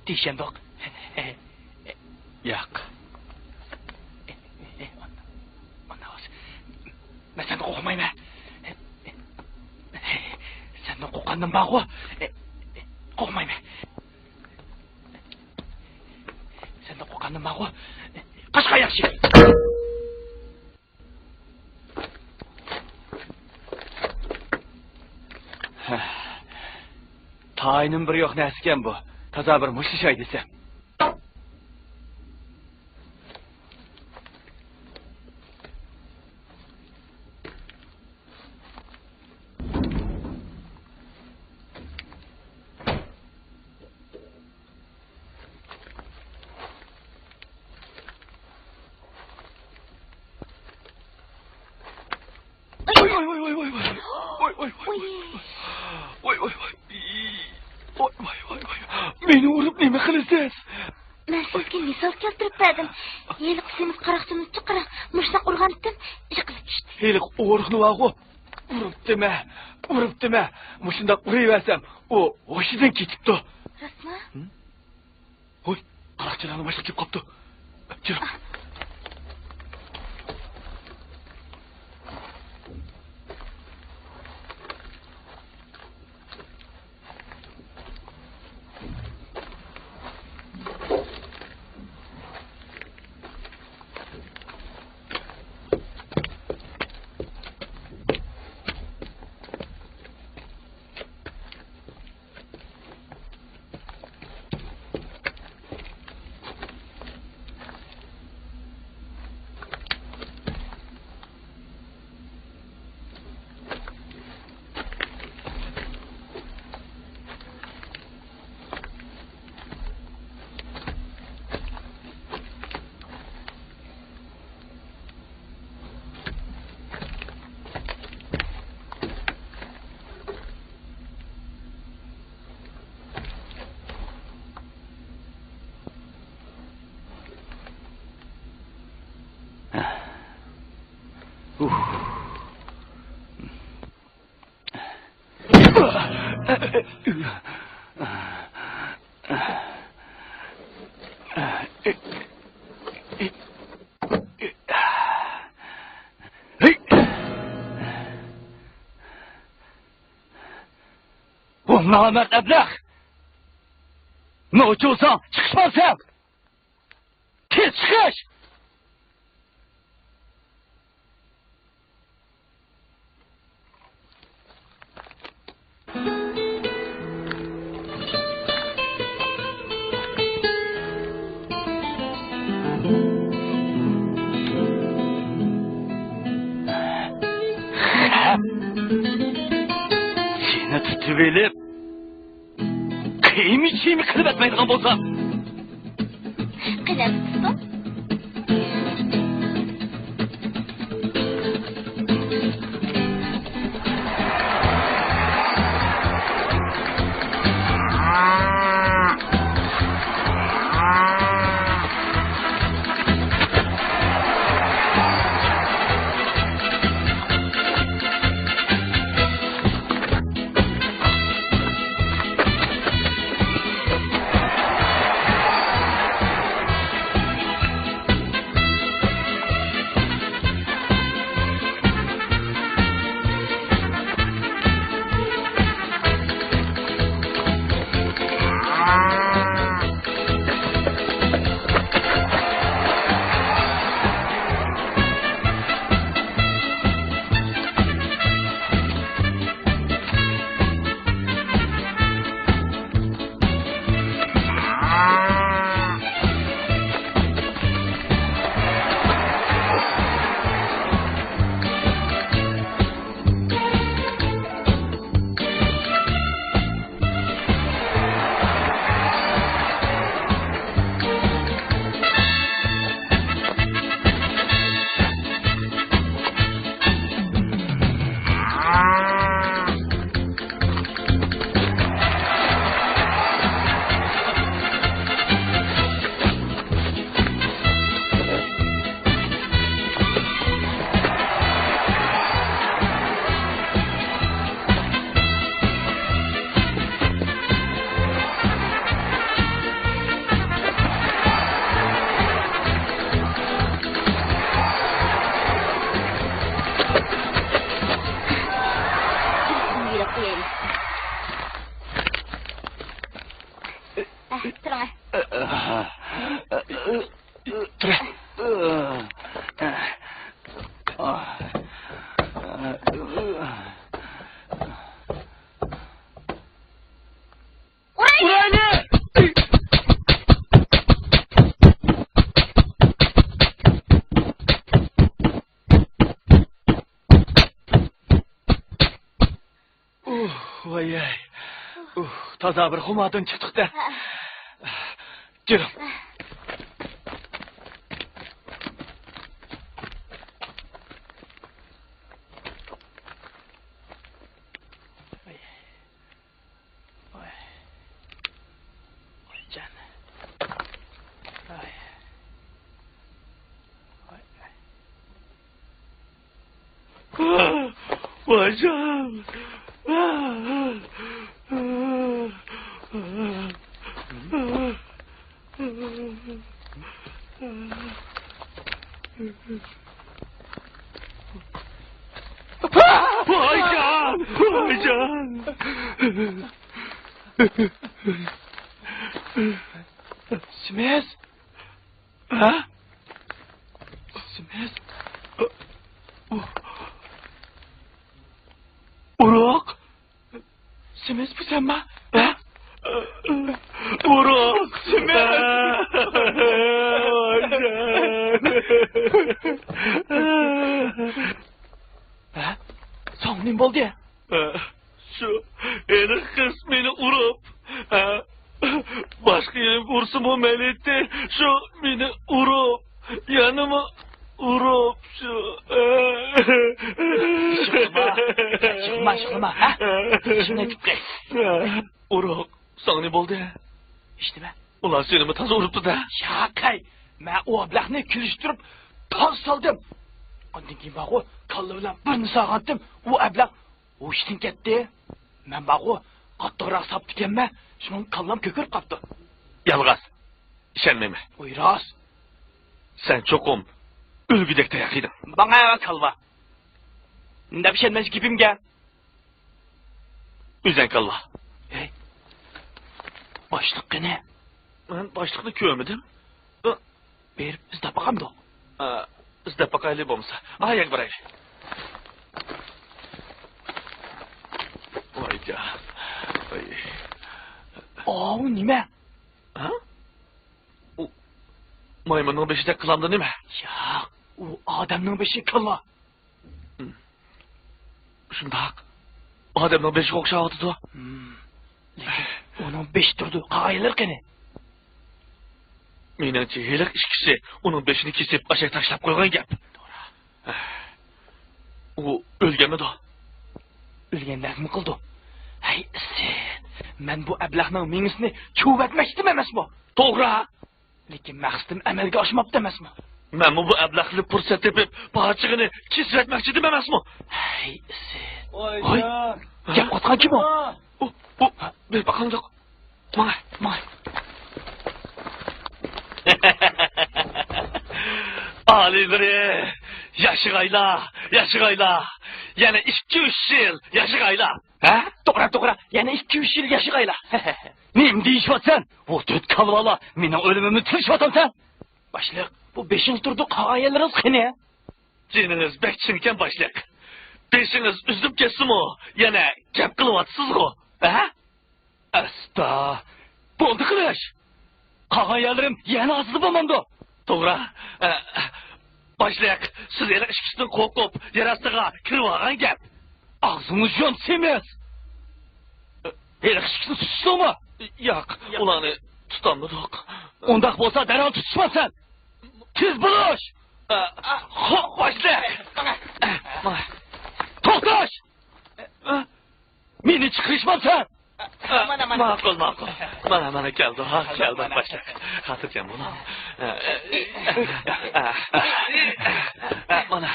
دېيىشەمدۇق؟ ياق. مانا ھازىر. مەن سەندىن قورقمايمەن. سەندىن قورققانلىرىم بارغۇ. قورقمايمەن. سەندىن قورققانلىرىم بارغۇ. قاچقان ياخشى. تايىنىمۇ بىر يوق نەرسىكەن بۇ. تازا بىر مۇشتلىشاي دېسەم. ۋاي، ۋاي، ۋاي. ۋاي، ۋاي، ۋاي. ۋاي، ۋاي، ۋاي، ۋاي. مېنى ئۇرۇپ نېمە قىلىسىز؟ مەن سىزگە مىسال كەلتۈرۈپ بەردىم. ھېلىقى سېمىز قاراقچىنى چىقىرىڭ. مۇشۇنداق ئۇرغانتىم، يىقىلىپ چۈشتى. ھېلىقى ئورۇقنى بارغۇ. ئۇرۇپتىمەن، ئۇرۇپتىمەن. مۇشۇنداق ئۇرۇۋەرسەم، ئۇ ھوشىدىن كېتىپتۇ. راستمۇ؟ ھە؟ ھوي، قاراقچىلارنىڭ باشلىقى كېلىپ قاپتۇ. جۈر. بۇ نامەرد ئەبلەخ! نوچى بولساڭ، چىقىش بار سەن! تېز چىقىش! سېنى تۇتۇۋېلىپ، قىيما-چىيما قىلىپ ئەتمەيدىغان بولسام. قېنى، تۇتۇڭ. تۇرە. ئۇرايلى! ئۇھ، ۋايەي. ئۇھ، تازا بىر خۇماردىن چىقتۇق-دە. جېنىم. ۋاي. ۋاي. ۋايجان. ۋاي. ۋاي. ۋايجان. ۋايجان! ۋايجان! سىمىز! ھە؟ سىمىز؟ ئۇ-، ئۇرۇق؟ سىمىز، بۇ سەنما؟ ھە؟ ئۇرۇق، سىمىز! ھە؟ ساڭا نېمە بولدى؟ شۇ ھېلىقى قىز مېنى ئۇرۇپ، ھە، باشقا يېرىمگە ئۇرسىمۇ مەيلى ئىدى، شۇ مېنى ئۇرۇپ، يەنىمۇ ئۇرۇپ، شۇ. يىغلىما، يىغلىما، يىغلىما، ھە؟ يىغلىما، گېپىڭنى ئېيتىپ قوي. ئۇرۇق، ساڭا نېمە بولدى؟ ھېچنېمە. ئۇلار سېنىمۇ تازا ئۇرۇپتۇ-دە. شاقاي، مەن ئۇ ئەبلەخنى كېلىشتۈرۈپ تاز سالدىم. ئاندىن كېيىن بارغۇ، كاللا بىلەن بىرنى سالغانتىم، ئۇ ئەبلەخ ھوشىدىن كەتتى. مەن بارغۇ، قاتتىقراق ساپتىكەنمەن، شۇنىڭ كاللام كۆكىرىپ قاپتۇ. يالغان. ئىشەنمەيمەن. ۋاي راست. سەن چوقۇم ئۆلگۈدەك تاياق يېدىڭ. ماڭا كاللا. نېمە دەپ ئىشەنمەيسىز گېپىمگە؟ ئۆزۈڭ كاللا. ھەي. باشلىق قېنى؟ مەن باشلىقنى كۆرمىدىم. بېرىپ ئىزدەپ باقامدۇق؟ ئا، ئىزدەپ باقايلى بولمىسا. ئا، يەگە بارايلى. ۋايجان. ۋاي. ئاۋۇ نېمە؟ ھە؟ ئۇ مايمۇننىڭ بېشىدەك قىلامدۇ نېمە؟ ياق، ئۇ ئادەمنىڭ بېشى كاللا. شۇنداق. ئادەمنىڭ بېشىغا ئوخشاۋاتىدۇ. لېكىن ئۇنىڭ بېشى تۇرىدۇ، قالغان يەرلىرى قېنى؟ مېنىڭچە، ھېلىقى ئىككىسى ئۇنىڭ بېشىنى كېسىپ، ئاشاق تاشلاپ قويغان گەپ. توغرا. ئۇ ئۆلگەنمىدۇ؟ ئۆلگەندەكمۇ قىلىدۇ. ھەي، ئىسىت، مەن بۇ ئەبلەخنىڭ مېڭىسىنى چۇۋۇۋەتمەكچىدىم ئەمەسمۇ؟ توغرا. لېكىن مەقسىتىم ئەمەلگە ئاشماپتۇ ئەمەسمۇ؟ مەنمۇ بۇ ئەبلەخنى پۇرسەت تېپىپ، پارچىغىنى كېسىۋەتمەكچىدىم ئەمەسمۇ؟ ھەي، ئىسىت. ۋاي، ھوي، جان. گەپ قاتقان كىم ئۇ؟ ئۇ، ئۇ، بىر باقايلى. ماڭا، ماڭا. ئالىيلىرى، ياشىغايلا، ياشىغايلا. يەنە ئىككى-ئۈچ يىل ياشىغايلا. ھە؟ توغرا، توغرا. يەنە ئىككى-ئۈچ يىل ياشىغايلا. نېمە دېيىشىۋاتىسەن؟ ۋۇ تۆت كالۋالا، مېنىڭ ئۆلۈمۈمنى تىلىشىۋاتامسەن؟ باشلىق، بۇ بېشىڭ تۇرىدۇ، قالغان يەرلىرىڭىز قېنى؟ جېنىڭىز بەك چىڭكەن، باشلىق. بېشىڭىز ئۈزۈلۈپ كەتسىمۇ، يەنە گەپ قىلىۋاتىسىزغۇ، ھە؟ ئاستا. بولدى قىلىش. قالغان يەرلىرىم يەنە ئازىدى بولمامدۇ؟ توغرا. ئە، باشلىق، سىز ھېلىقى ئىككىسىدىن قورقۇپ، يەر ئاستىغا كىرىۋالغان گەپ. ئاغزىڭنى يۇم، سېمىز! ھېلىقى ئىككىسىنى تۇتۇشتۇڭمۇ؟ ياق، ئۇلارنى تۇتالمىدۇق. ئۇنداق بولسا، دەرھال تۇتۇشمامسەن! تېز بولۇش! ئە، خوپ، باشلىق! توختاش! مېنى چىقىرىشمامسەن؟ مانا، مانا. ماقۇل، ماقۇل. مانا، مانا كەلدۇق، ھا، كەلدۇق، باشلىق. خاتىرجەم بولۇڭ. مانا.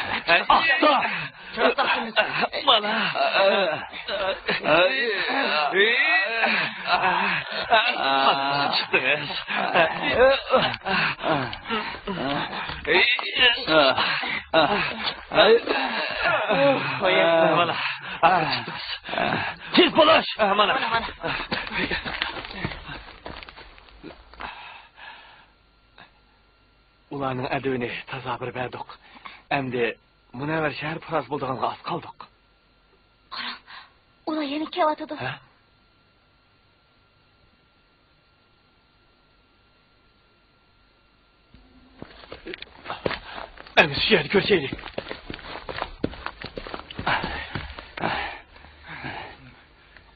ئاستا. مانا. مانا چىقتىڭىز. مانا. تېز بولۇش! مانا. ئۇلارنىڭ ئەدىۋىنى تازا بىر بەردۇق. ئەمدى مۇنەۋۋەر شەھەر پۇراس بولىدىغانغا ئاز قالدۇق. قاراڭ، ئۇلار يەنە كېلىۋاتىدۇ. ھە؟ ئەمدى شۇ يەردە كۆرۈشەيلى.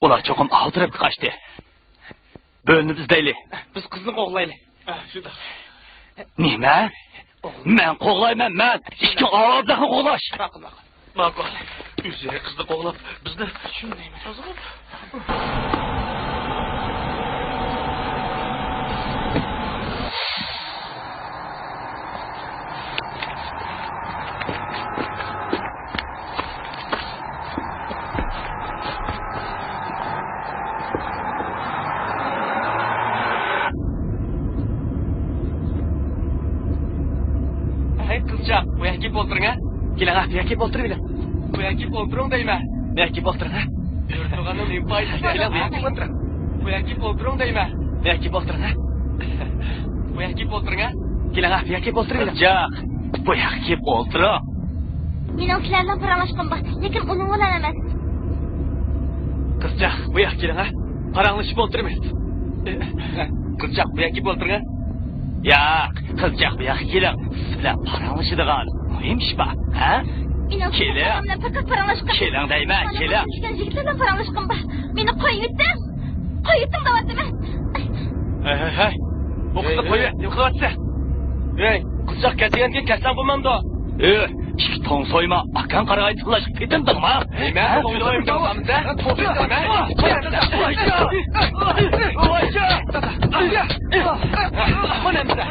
ئۇلار چوقۇم ئالدىراپ قاچتى. بۆلۈنۈپ ئىزدەيلى. بىز قىزنى قوغلايلى. ھە، شۇنداق. نېمە؟ مەن قوغلايمەن، مەن. ئىككى ئاۋازلىقنى قوغلاش. ماقۇل، ماقۇل. ماقۇل. ئۆزى قىزنى قوغلاپ، بىزنى شۇندايمەن. ھەي، قىزچاق، بۇ يەرگە كېلىپ ئولتۇرۇڭ، ھە؟ كېلىڭ، ھە، بۇ يەرگە كېلىپ ئولتۇرۇۋېلىڭ. بۇ يەرگە كېلىپ ئولتۇرۇڭ دەيمەن. بۇ يەرگە كېلىپ ئولتۇرۇڭ، ھە؟ يۈرىدىغاننىڭ نېمە پايدىسى بار؟ كېلىڭ، بۇ يەرگە كېلىپ ئولتۇرۇڭ. بۇ يەرگە كېلىپ ئولتۇرۇڭ دەيمەن. بۇ يەرگە كېلىپ ئولتۇرۇڭ، ھە؟ بۇ يەرگە كېلىپ ئولتۇرۇڭ، ھە؟ كېلىڭ، ھە، بۇ يەرگە كېلىپ ئولتۇرۇۋېلىڭ. قىزچاق، بۇ يەرگە كېلىپ ئولتۇرۇڭ. مېنىڭ سىلەر بىلەن پاراڭلاشقۇم بار، لېكىن ئۇنىڭ بىلەن ئەمەس. قىزچاق، بۇ ياققا كېلىڭ، ھە؟ پاراڭلىشىپ ئولتۇرىمىز. قىزچاق، بۇ ياققا كېلىپ ئولتۇرۇڭ، ھە؟ ياق، قىزچاق، بۇ ياققا كېلىڭ. سىز بىلەن پاراڭلىشىدىغان مۇھىم ئىش بار، ھە؟ مېنىڭ كېلىڭ. سىلەر بىلەن پەقەت پاراڭلاشقۇم. كېلىڭ دەيمەن، مانا كېلىڭ. بۇ يىگىتلەر بىلەن پاراڭلاشقۇم بار. مېنى قويۇۋېتىڭ. قويۇۋېتىڭ دەۋاتىمەن. ھەي، ھەي، ھەي. بۇ قىزنى قويۇۋەت، نېمە قىلىۋاتىسەن؟ ھەي، قىزچاق كەتكەندىن كېيىن كەتسەڭ بولمامدۇ؟ ھەي، ئىككى توڭ سويما، ئاكاڭ قارىغاي تىللاشقا پېتىندىڭما؟ ھەي، مەن ھە؟ سېنى ئويلاۋاتامسەن؟ مانا ئەمدى.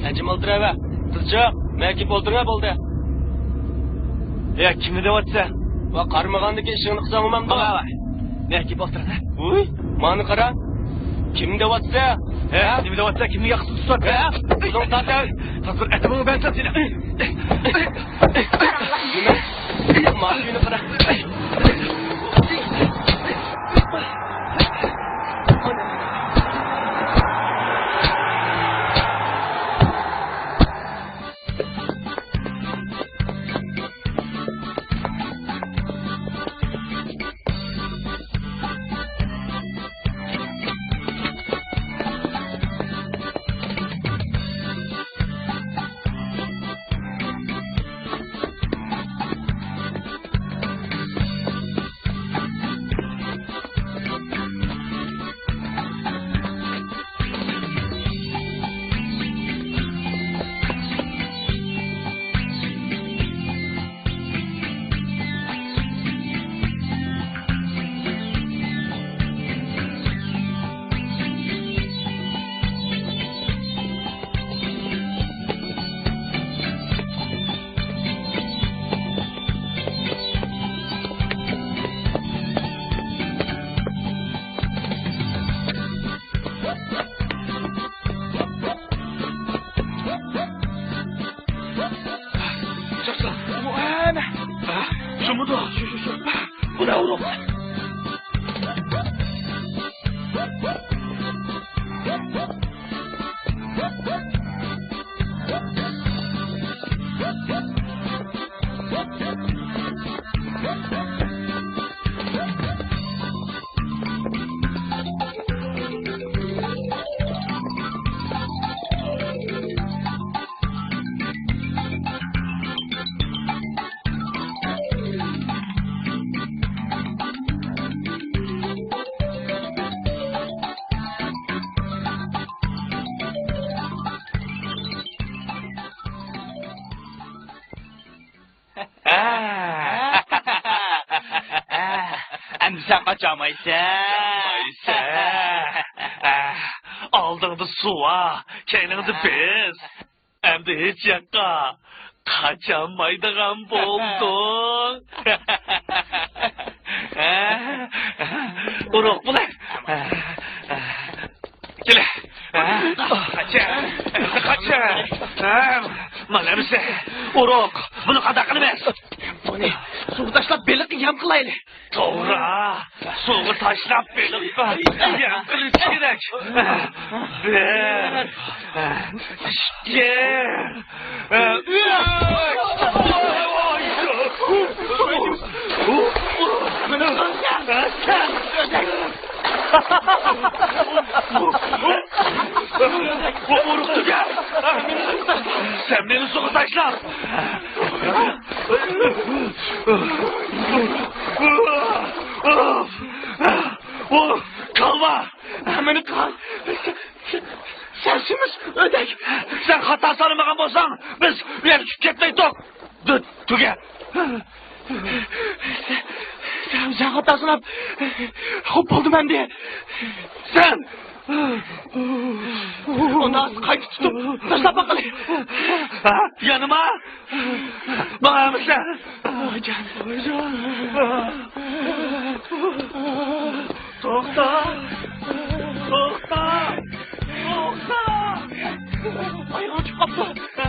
ئەجىم ئولتۇراۋە. قىزچاق، مەن كېلىپ ئولتۇرۇڭ بولدى. يا، كىمنى دەۋاتىسەن؟ ۋا، قارىمىغاندىكى ئىشىڭنى قىلساڭ بولمامدۇ؟ ماڭا ۋاي. مەن كېلىپ ئولتۇرۇڭ. ۋۇي، مانا قارا. كىمنى دەۋاتىسەن؟ ھە، نېمە دەۋاتىسەن؟ كىمنى ياقىسىز تۇتۇپ؟ ھە؟ ئۇنىڭ تارتىۋەر. ھازىر ئەتىمىڭنى بەرسەم سېنى. نېمە؟ مانا يۈنى قارا. چاقسان، ئۇ ئەنە. شۇمىدۇ؟ شۇ، شۇ، شۇ. بۇ نە ئۇرۇق؟ قاچالمايسەن. قاچالمايسەن. ئە، ئالدىڭدا سۇ بار، كەينىڭدە بىز. ئەمدى ھېچ ياققا قاچالمايدىغان بولدۇڭ. ئۇرۇق بۇلار. كېلە. قاچا. قاچا. مانا ئەمىسە. ئۇرۇق. بۇنى قانداق قىلىمىز؟ بۇنى سۇغا تاشلاپ بېلىققا يەم قىلايلى. توغرا. سۇغا تاشلاپ بېلىققا يەم قىلىش كېرەك. بىر، ئىككى، ئۈچ. بۇ ئۇرۇق تۈگەل. سەن مېنى سۇغا تاشلا. ئۇ كالۋا. مېنى قال. سەن سېمىز ئۆدەك. سەن خاتا سانىمىغان بولساڭ، بىز ئۇ يەردە چۈشۈپ كەتمەيتتۇق. دۈت، تۈگە. سەن، سەن خاتا ساناپ. خوپ، بولدۇم ئەمدى. سەن. ئۇنى قايتا تۇتۇپ تاشلاپ باققىلى. ھە؟ يەنىما؟ ماڭا ئەمىسە. ۋايجان، ۋايجان. توختا! توختا! توختا! ئايىغىڭ چىقىپ قاپتۇ.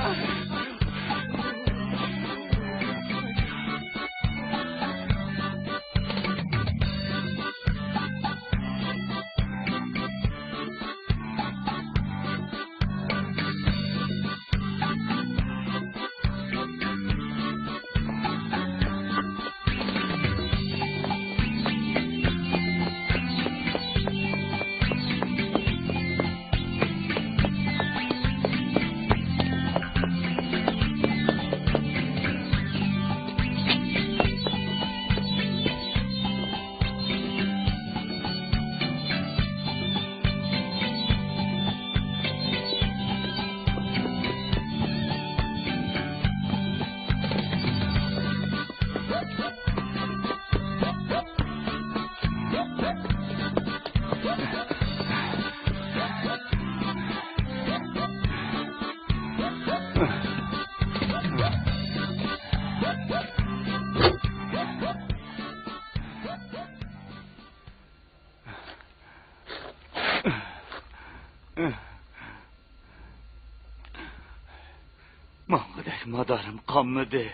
ماڭغۇدەك مادارىم قالمىدى.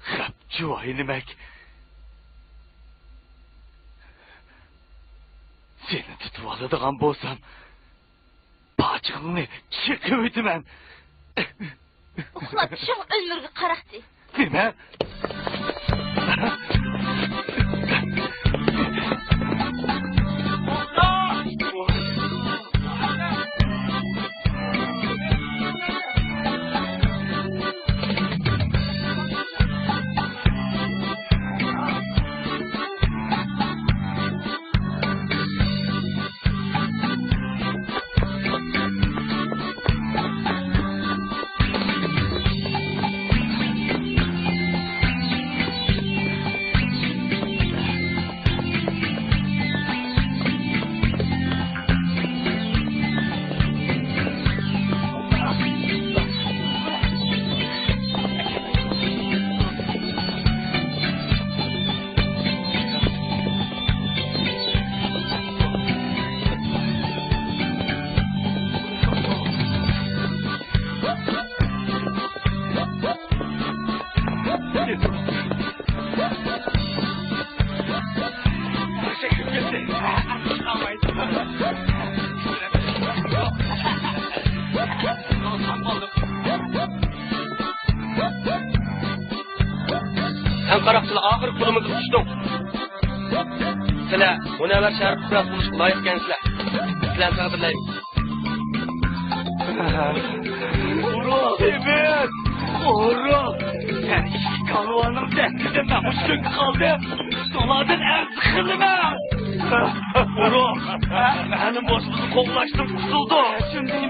خەپ جۇۋايىنىمەك. سېنى تۇتۇۋالىدىغان بولسام، پاچىقىڭنى چېقىۋېتىمەن. ئۇخلاپ چىڭ ئۆيلىرىگە قاراقتى. نېمە؟ سەن قاراقچىلار ئاخىرقى پۇلىمىزغا چۈشتۈڭ. سىلەر مۇنەۋۋەر شەھەر پۇقراسى بولۇشقا لايىق ئىكەنسىلەر. سىلەرنى تەقدىرلەيمىز. ئۇرۇق! سېمىز! ئۇرۇق! سەن ئىككى كالۋاننىڭ دەستىدە مەن مۇشۇ كۈنگە قالدىم. شۇلاردىن ئەرز قىلىمەن. ئۇرۇق! مەنىڭ بوشىمىزنى قوغلاشتىن قۇتۇلدۇق. شۇنداق